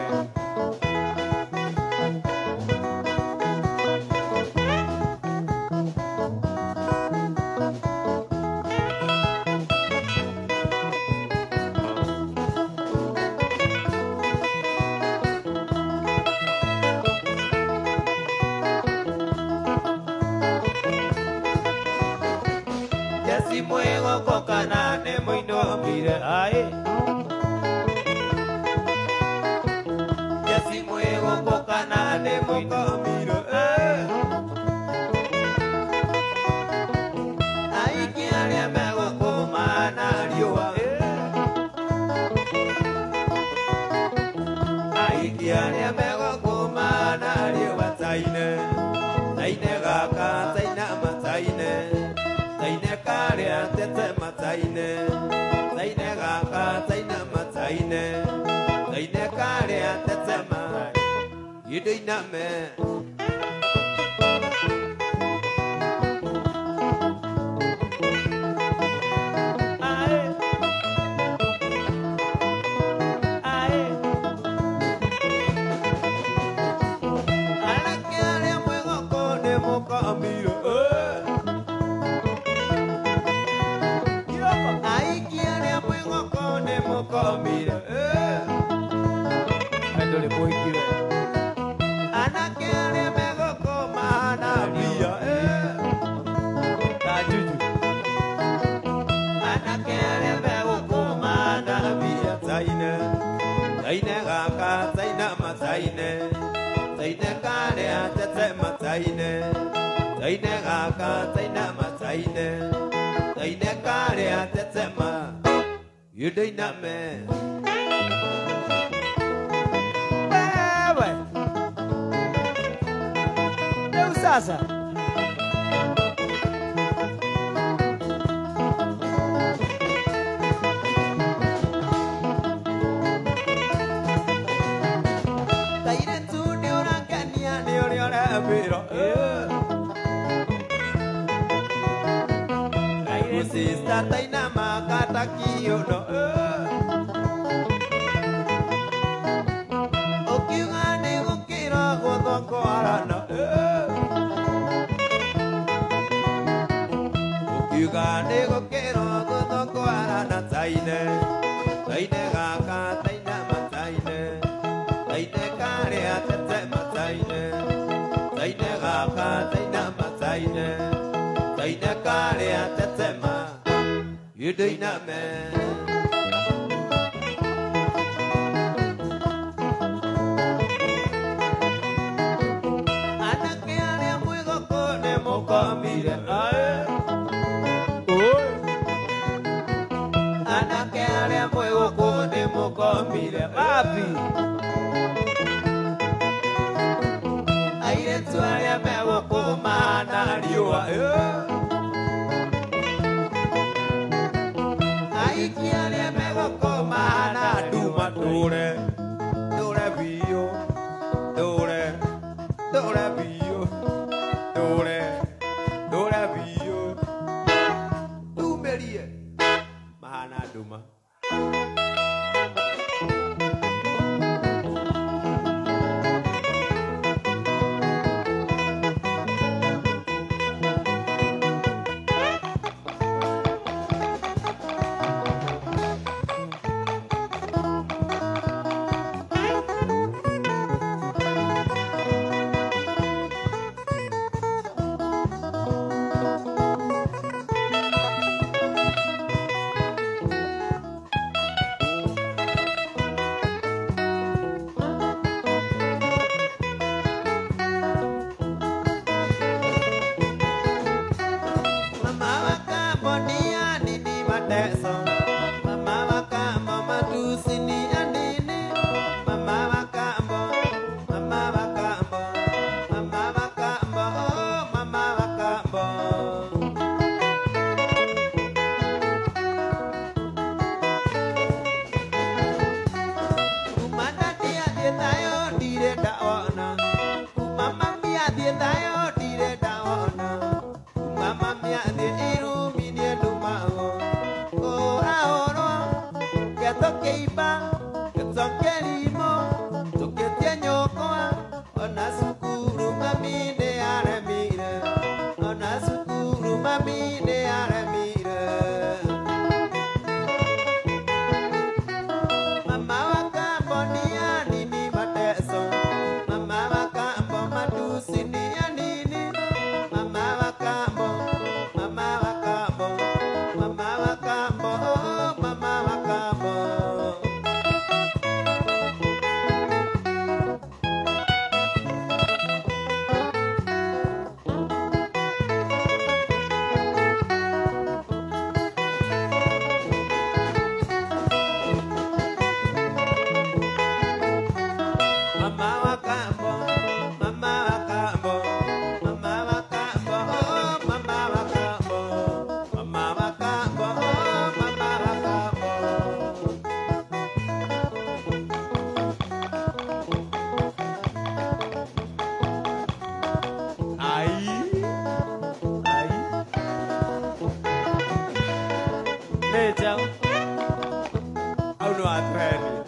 Jesi mwĩgũkũ kana nĩ mũinũkire ai. Jesi mwĩgũkũ kana nĩ mũkomire Aiki arĩa megũkũma na riũa Aiki arĩa megũkũma na riũa taine taine gaka taina mataine taine karĩa tete mataine taine gaka taina mataine taine karĩa tete ma yidiname. Taine gaka taina mataine taine karĩa tete mataine taine gaka taina mataine taine karĩa tete ma yudiname. Wewe leo sasa Sister taina makata kiuno Ukiuga nĩ gũkĩra gũthokwarana Ukiuga nĩ gũkĩra gũthokwarana taine taine gaka taina mataine taine karĩa tete mataine taine gaka taina mataine taine karĩa tete ma yudiname. Anake arĩa mwĩgũkũ nĩ mũkomire Anake arĩa mwĩgũkũ nĩ mũkomire wapi? Airĩtu arĩa megũkũ mahana riũa Aiki arĩa megũkũ mahana nduma ndũre ndũre biũ ndũre ndũre biũ ndũre ndũre biũ tumĩrie mahana nduma. Mama wakambo, mama wakambo, mama wakambo, Nĩ njaũ. Hau nĩ watũhenia.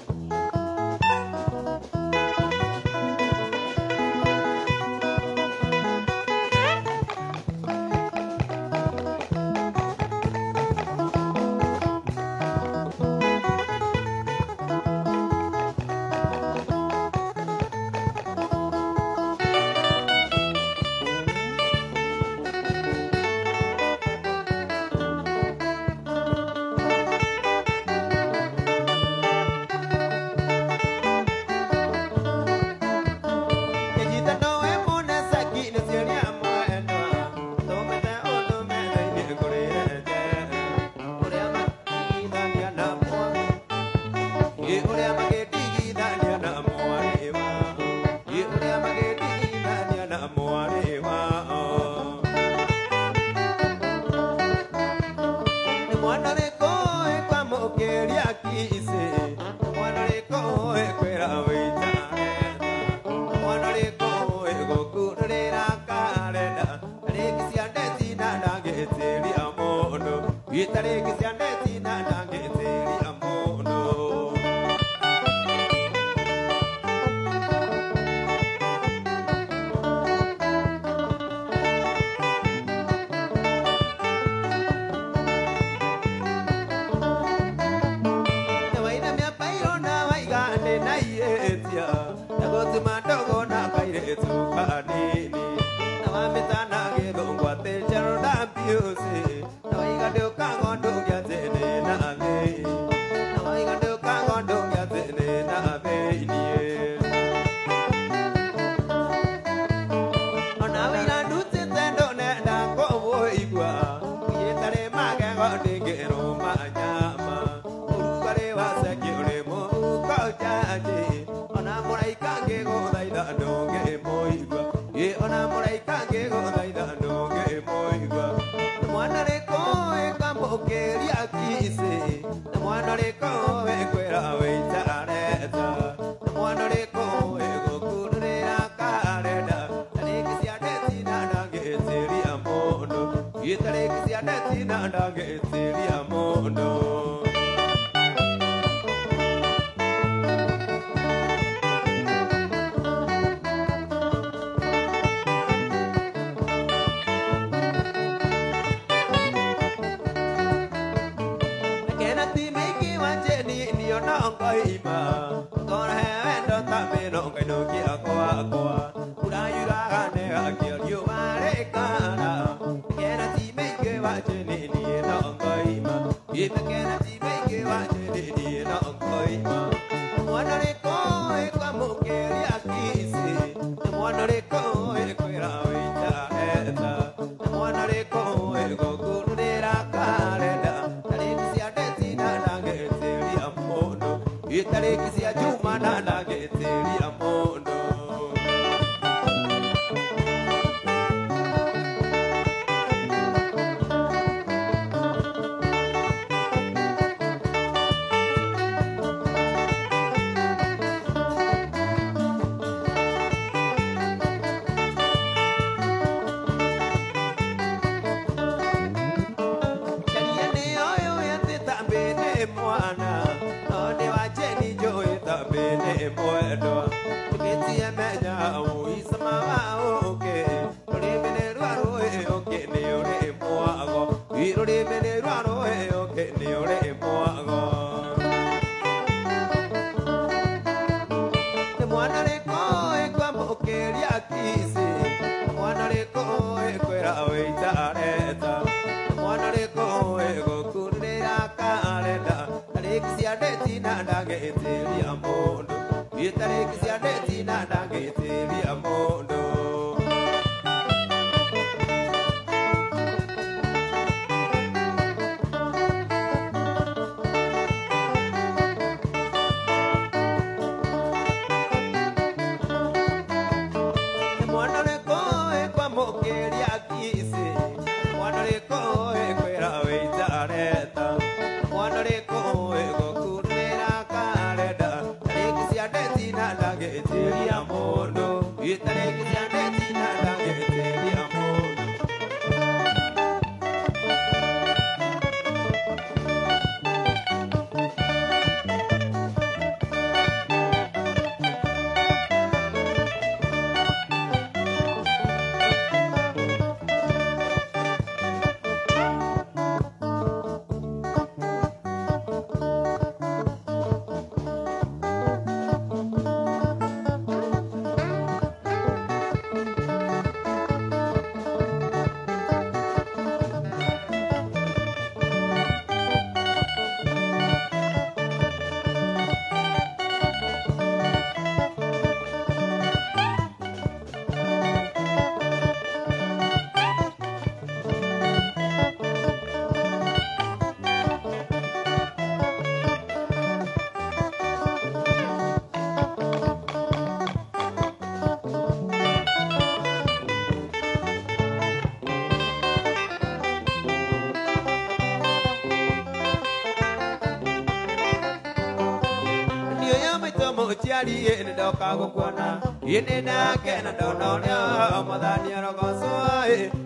Mũciari nĩ ndoka gũkuona ĩnĩ ndakena ndona ũrĩa mwathani arogocwo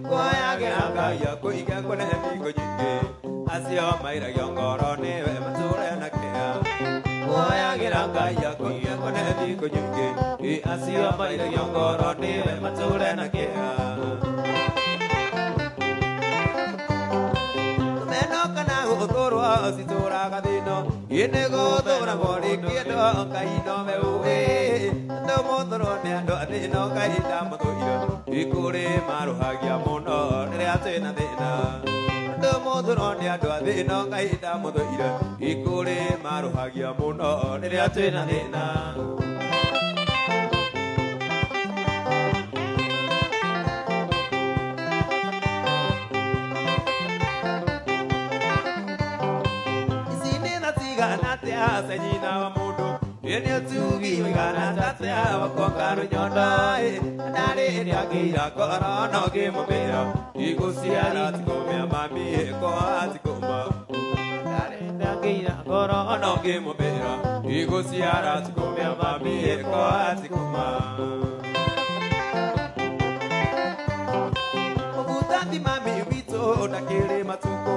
kuoyagĩra Ngai akũige kũne thingo nyingĩ acio mairagio ngoro nĩwe matũre na kĩeha kuoyagĩra Ngai akũige kũne thingo nyingĩ acio mairagio ngoro nĩwe matũre na kĩeha Gũthũrwo citũraga thĩno ĩnĩ gũthũragwo rĩkĩendo Ngai nowe ũĩ andũ mũthũrwo nĩ andũ a thĩno Ngai ndamũthũire ikũrĩ marũhagia mũno rĩrĩa twĩna thĩna andũ mũthũrwo nĩ andũ a thĩno Ngai ndamũthũire ikũrĩ marũhagia mũno rĩrĩa twĩna thĩna. Ase nyina wa mũndũ ĩnĩ ũtugi ũigana tatea wakonga rũnyondo ndarĩ ĩrĩa ngĩira ngoro no ngĩmũmĩra igũciara tikũmĩa mami ĩkoa tikũma ndarĩ ĩrĩa ngĩira ngoro no ngĩmũmĩra igũciara tikũmĩa mami ĩkoa tikũma. Mũbutathi mami witũ ndakĩrĩ matukũ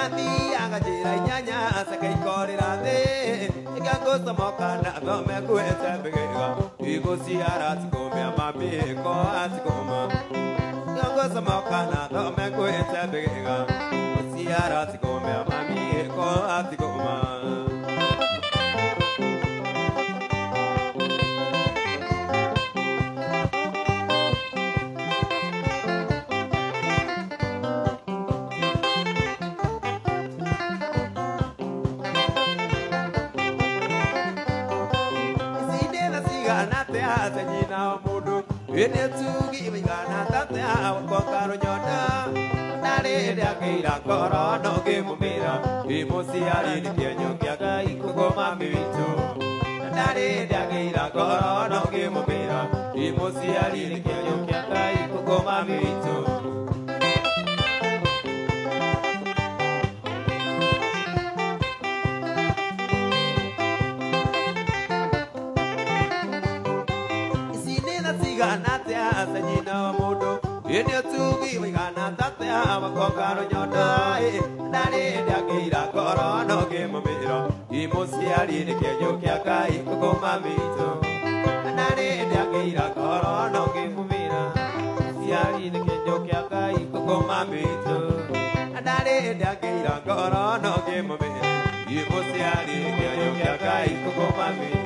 athiaga njĩra inyanya cekeikorĩra thĩ ĩkangũcomoka na thome kuĩte mbĩgĩga igũciara tikũmĩa mami ĩkoa tikũma ĩkangũcomoka na thome kuĩte mbĩgĩga gũciara tikũmĩa mami ĩkoa tikũma. Ase nyina wa mũndũ ĩnĩ ũtugi ũigana tatea wakonga rũnyondo ndarĩ ĩrĩa ngĩira ngoro no ngĩmũmĩra ĩ mũciari nĩ kĩenyũ kĩa Ngai kũguo mami witũ ndarĩ ĩrĩa ngĩira ngoro no ngĩmũmĩra ĩ mũciari nĩ kĩenyũ kĩa Ngai kũguo mami witũ. Ase nyina wa mũndũ ĩnĩ ũtugi ũigana tatea wakonga rũnyondo ndarĩ ĩrĩa ngĩira ngoro no ngĩmũmĩra ĩ mũciari nĩ kĩenyũ kĩa Ngai kũguo mami witũ ndarĩ ĩrĩa ngĩira ngoro no ngĩmũmĩra mũciari nĩ kĩenyũ kĩa Ngai kũguo mami witũ ndarĩ ĩrĩa ngĩira ngoro no ngĩmũmĩra ĩ mũciari nĩ kĩenyũ kĩa Ngai kũguo mami witũ.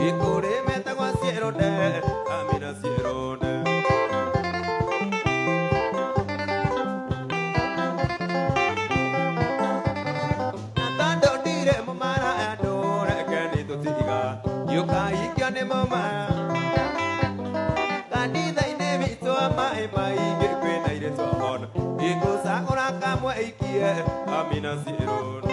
Ikũrĩ metagwo ciĩrũnde, amina ciĩrũnde. maĩ maingĩ kwĩna irĩtu hono ingũcagũra kamwe ikie amina ciĩrũno.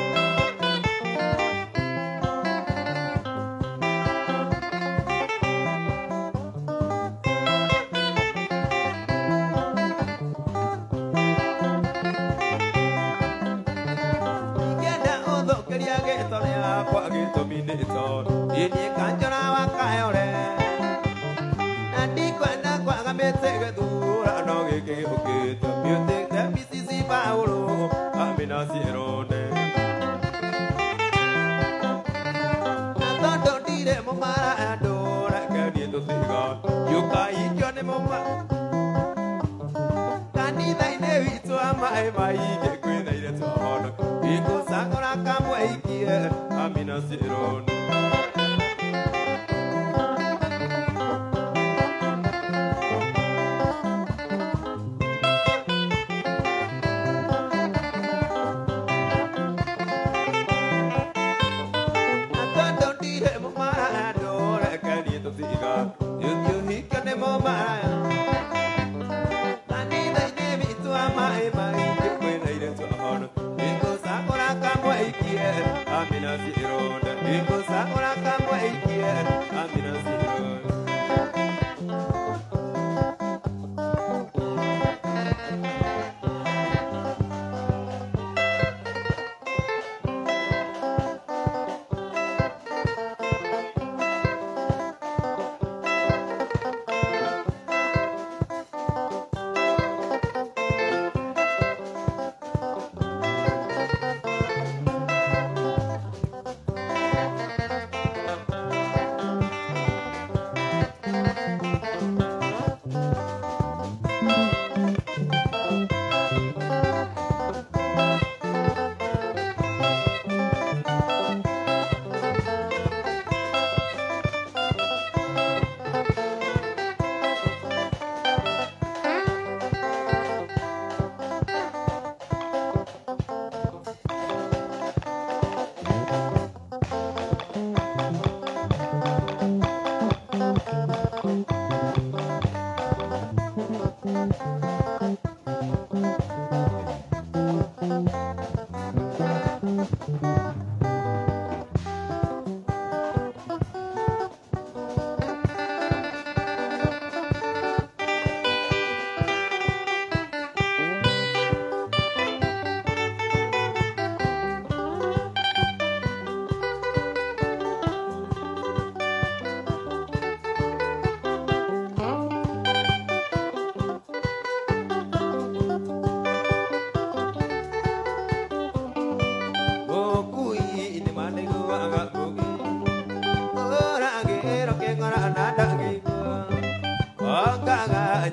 Ingĩenda ũthũkĩria gĩto rĩakwa gĩtũmi nĩ tondũ niĩ kanjũra wa Kayore na ndikwenda kwaga mĩtĩ gĩthurano gĩkĩ gĩũkĩte mĩũtĩte PCC Paulo amina ciĩrũne. Na tondũ ndirĩ mũmara andũ reke niĩ tũtiga yũkaikio nĩ mũma kanitha-inĩ witũ wa maĩ maingĩ kwĩna irĩtu hono ingũcagũra kamwe ikie amina ciĩrũne. Na tondũ ndirĩ mũmara andũ reke niĩ tũtiga yũkĩũhikio nĩ mũmara kanitha-inĩ witũ wa maĩ maingĩ kwĩna irĩtu hono ingũcagũra kamwe ikie amina ciĩrũne ingũcagũra kamwe ikie amina ciĩrũne.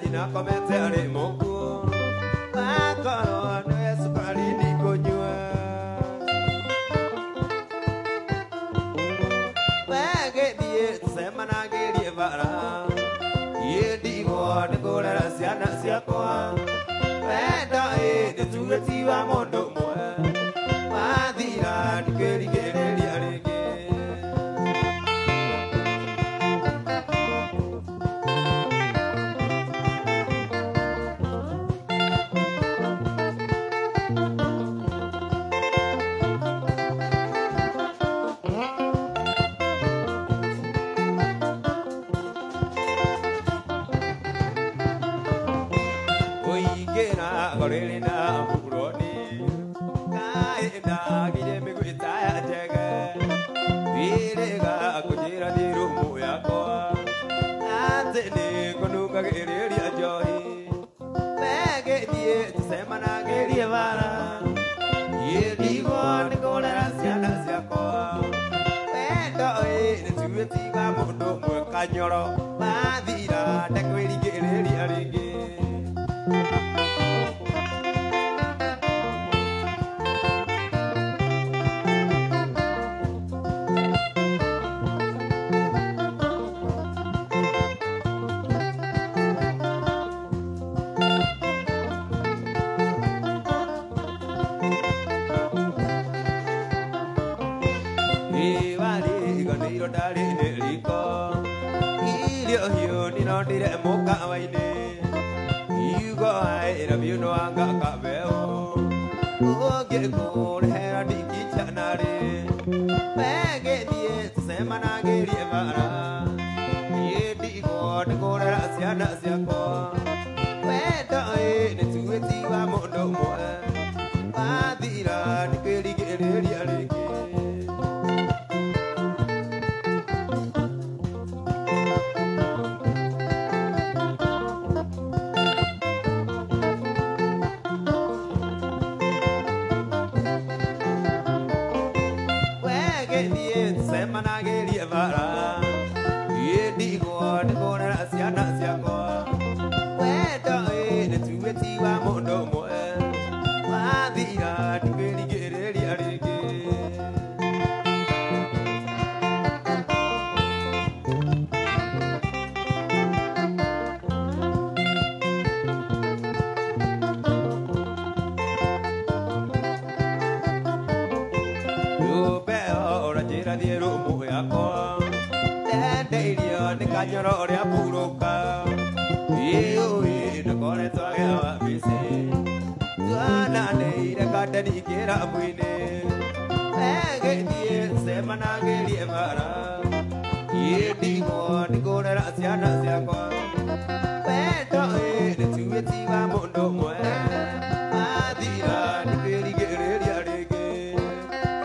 Nyina komete arĩ mũkuũ akorwo nĩwe cukari ndikũnyua wegĩthiĩ tũcemanagĩrie bara niĩ ndigwo nĩ kũrera ciana ciakwa wendo ĩ nĩtuge ti wa mũndũ ũmwe wathira ndikwĩrigĩrĩria rĩngĩ. Ũingĩra rĩrĩ na buroni kaĩ ndagire mĩgwĩta ya njege wĩrĩga kũnjĩra nĩ rumu yakwa atĩ nĩ kũnungagĩrĩria njohi wegĩthiĩ tũcemanagĩrie bara niĩ ndigwo nĩ kũrera ciana ciakwa wendo ĩ nĩtuĩ tiga mũndũ ũmwe kanyoro mathira ndekwĩrigĩrĩria rĩngĩ. Iwarĩganĩirwo ndarĩ nĩ riko irio hiũ ninondire mũkawa-inĩ Oyuno anga kabeo Ũngĩkũrehera ndingĩcana-rĩ Wegĩthiĩ tũcemanagĩrie bara Niĩ ndigwo nĩkũrera ciana ciakwa Wendo ĩ nĩtuĩ ti wa mũndũ ũmwe Wathira ndĩkwĩrigĩrĩria rĩngĩ. Cemanagĩrie bara Niĩ ndigwo nĩkũrera ciana ciakwa Wendo ĩ nĩtuĩ ti wa mũndũ ũmwe Wathira ndĩkwĩrigĩrĩria rĩngĩ. Ũranjĩra thiĩ rumu yakwa Ndendeirio nĩ kanyoro ũrĩa mburũka Ĩũĩ ndũkoretwo agĩa wabici Twananĩire kandeni kĩrabu-inĩ Wegĩthiĩ cemanagĩrie bara Niĩ ndigwo nĩkũrera ciana ciakwa Wendo ĩ nĩtuĩ ti wa mũndũ ũmwe Wathira ndĩkwĩrigĩrĩria rĩngĩ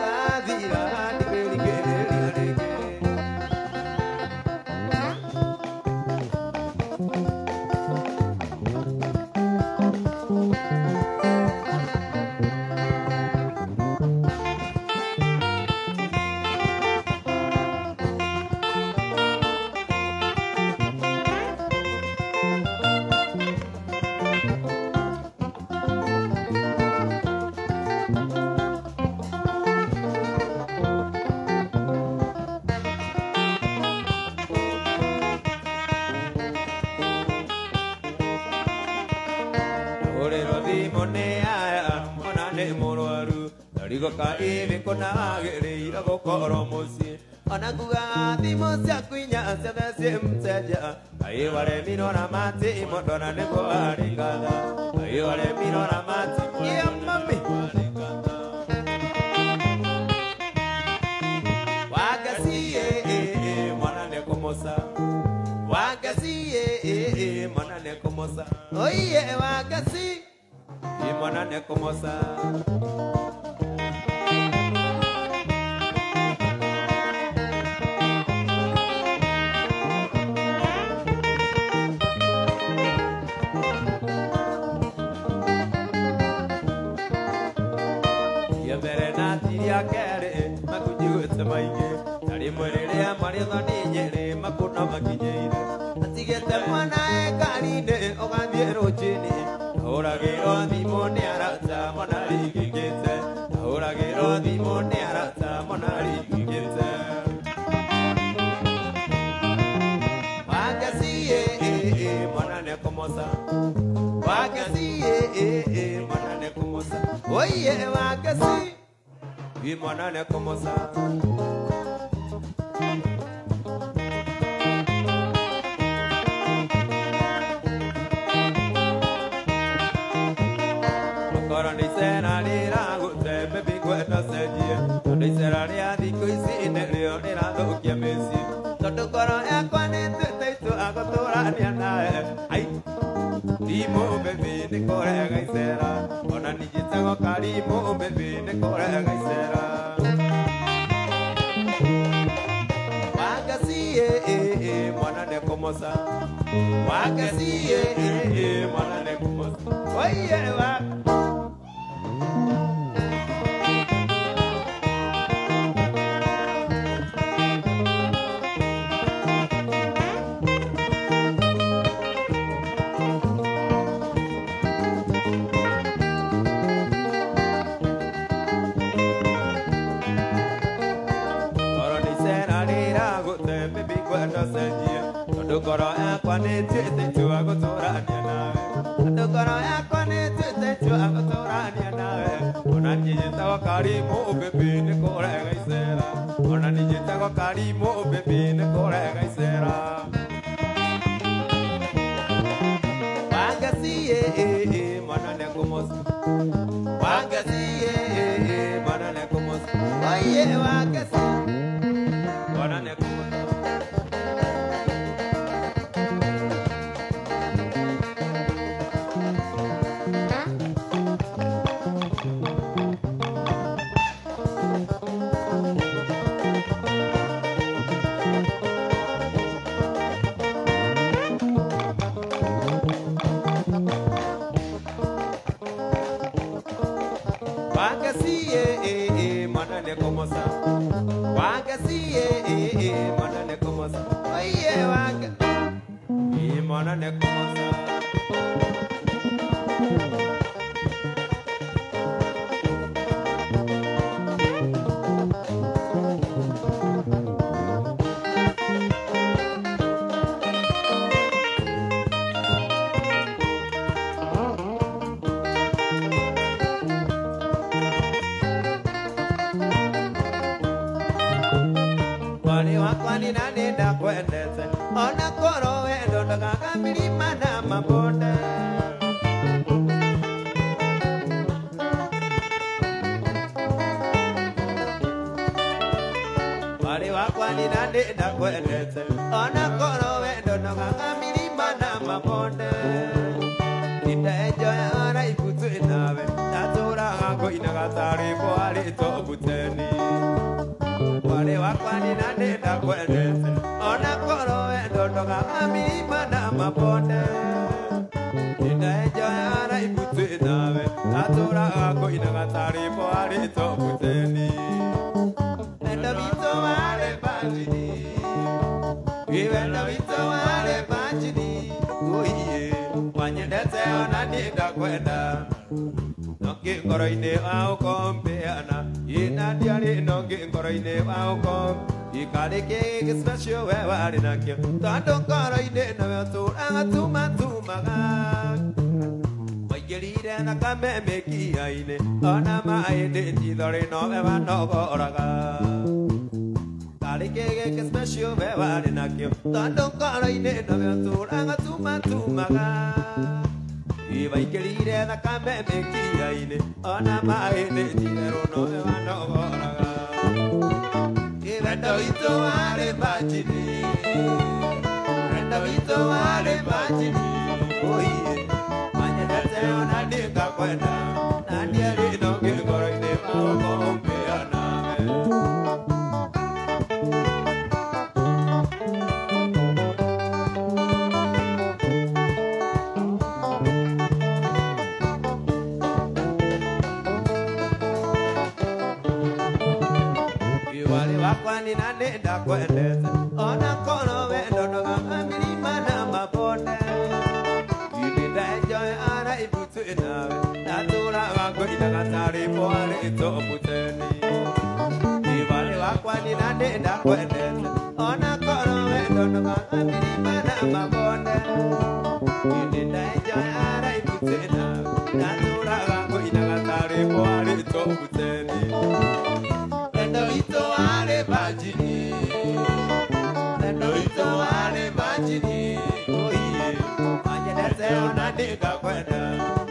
Wathira ndĩkwĩrigĩrĩria rĩngĩ. Ũrĩrwo thimũ nĩ aya mwana nĩ mũrwaru Ndarigo ka ĩrĩkũ na wagĩrĩire gũkorwo mũciĩ Ona kugaga thimũ ciaku inya ciothe ciĩ mteja Kaĩ waremirwo na mati mũndũ nĩguo warĩngatha Kaĩ waremirwo na mati yeah, mami Wagacie mwana nĩ kũmoca Wagacie mwana nĩ kũmoca Oiye wagasi mwana nĩ kũmoca. Ya mbere na tiria kerĩ makunjiguĩte maingĩ ta rĩmwe rĩrĩa marĩthoni nyĩrĩ makuna makinyĩire atigĩte mwana e ngari-inĩ ũgathiĩ rũcinĩ ahũragĩrwo thimũ nĩ arata mwana ringĩkĩte ahũragĩrwo thimũ nĩ arata mwana ringĩkĩte. Wagacie mwana nĩ kũmoca Wagacie mwana nĩ kũmoca Oiye wagasi mwana nĩ kũmoca. Makoro nĩ icera rĩragũte baby ngwenda cenjie Tondũ icera rĩa thikũ ici nĩrĩo rĩrathũkia mĩciĩ Tondũ ngoro yakwa nĩtuĩte itua gũtũrania nawe Ai Thimũ baby nĩ kũrega icera Ona ningĩtagwo karimũ baby nĩ kũrega icera Wagacie mwana nĩ kũmoca Wagacie mwana nĩ kũmoca Oiye wa Tondũ ngoro yakwa nĩtuĩte itua gũtũrania nawe Tondũ ngoro yakwa nĩtuĩte itua gũtũrania nawe Ona niĩ njĩtagwo Karimũ baby nĩ kũrega icera Ona niĩ njĩtagwo Karimũ baby nĩ kũrega icera Wagacie mwana Oye wake mwana nekumosa. Wake mwana nekumosa. Wake mwana nekumosa. Oye wake mwana nekumosa. Ndakwendete ona korwo wendo ndagaga milima na mabonde. Mwarĩ wakwa nĩ na nĩ ndakwendete ona korwo wendo ndagaga milima na mabonde. Nĩndenjoya raibu twĩ nawe ndatũraga ngũinaga ta rwĩmbo harĩ tobuteni. Mwarĩ wakwa nĩ na nĩ ndakwendete ona korwo wendo ndagaga milima na mabonde. Nĩndenjoya raibu twĩ nawe ndatũraga ngũinaga ta rwĩmbo harĩ tobuteni. Wendo witũ warĩ banjini, wendo witũ warĩ banjini, oiye wanyendete ona niĩ ndakwenda. Nongĩ ngoro-inĩ wa ũkombeana ina ndiarĩ nongĩ ngoro-inĩ wa ũkombe ikarĩ kĩgĩ special we warĩ nakĩo tondũ ngoro-inĩ nowe ũtũraga tumatumaga. Waingĩrire thakame mĩkiha-inĩ ona maĩ ndĩ njithorĩ nowe wanogoraga. Karĩ kĩgĩ special we warĩ nakĩo tondũ ngoro-inĩ nowe ũtũraga tumatumaga. Iwaingĩrire thakame mĩkiha-inĩ ona maĩ ndĩ njitherũ nowe wanogoraga. Wendo witũ warĩ banjini, wendo witũ warĩ banjini, oiye wanyendete ona niĩ ngakwenda na ndiarĩ nongĩ ngoro-inĩ wa ũkombeana. Mwarĩ wakwa nĩ na nĩ ndakwendete ona korwo wendo ndũgaga milima na mabonde. Nĩ ndenjoya raibu twĩ nawe ndatũraga ngũinaga ta rwĩmbo harĩ tobuteni. Mwarĩ wakwa nĩ na nĩ ndakwendete ona korwo wendo ndũgaga milima na mabonde. Nĩ ndenjoya raibu twĩ nawe ndatũraga ngũinaga ta rwĩmbo harĩ tobuteni. Wendo witũ warĩ banjini, wendo witũ warĩ banjini, oiye wanyendete ona niĩ ngakwenda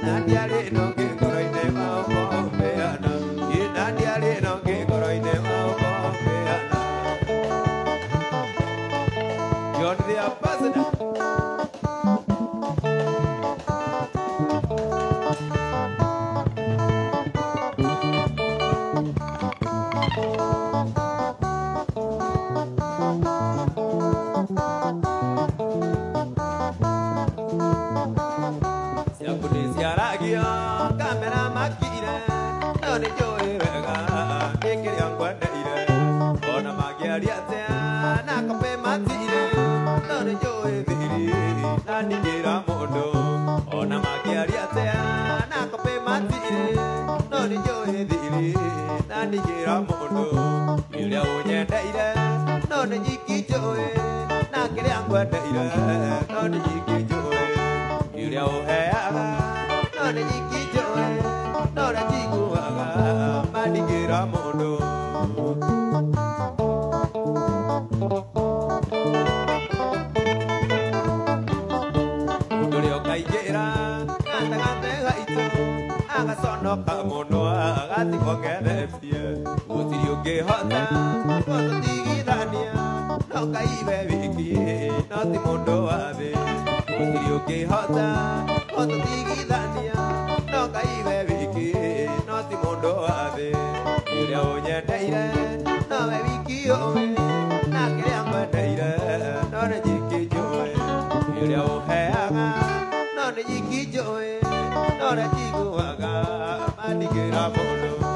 na ndiarĩ nongĩ ngoro-inĩ wa ũkombeana na ndiarĩ nongĩ ngoro-inĩ wa ũkombeana. You're the ambassador. Ciaku nĩ ciaragio kamera makire no nĩ njũĩ wega nĩ kĩrĩa ngwendeire ona mangĩaria atĩa na kope matire no nĩ njũĩ thiri na ningĩra mũndũ ona mangĩaria atĩa na kope matire no nĩ njũĩ thiri na ningĩra mũndũ ĩrĩa ũnyendeire no nĩ nyiki njũĩ na kĩrĩa ngwendeire no nĩ nyiki njũĩ ĩrĩa ũheaga no nĩ nyiki njũĩ no ũrĩa njiguaga mandingĩra mũndũ. Mũndũ ũrĩa ũkaingĩra gatagatĩ gaitũ agaconoka mũno agatigwo ngethetie gũtirĩ ũngĩ Ũngĩhota gũtũtigithania no Ngai we wiki, no ti mũndũ wa thĩ. Gũtirĩ ũngĩhota gũtũtigithania no Ngai we wiki, no ti mũndũ wa thĩ. Ũrĩa ũnyendeire nowe wiki ũĩ, na kĩrĩa ngwendeire no nĩ nyiki njũĩ. Ũrĩa ũheaga no nĩ nyiki njũĩ, no ũrĩa njiguaga mandingĩra mũndũ.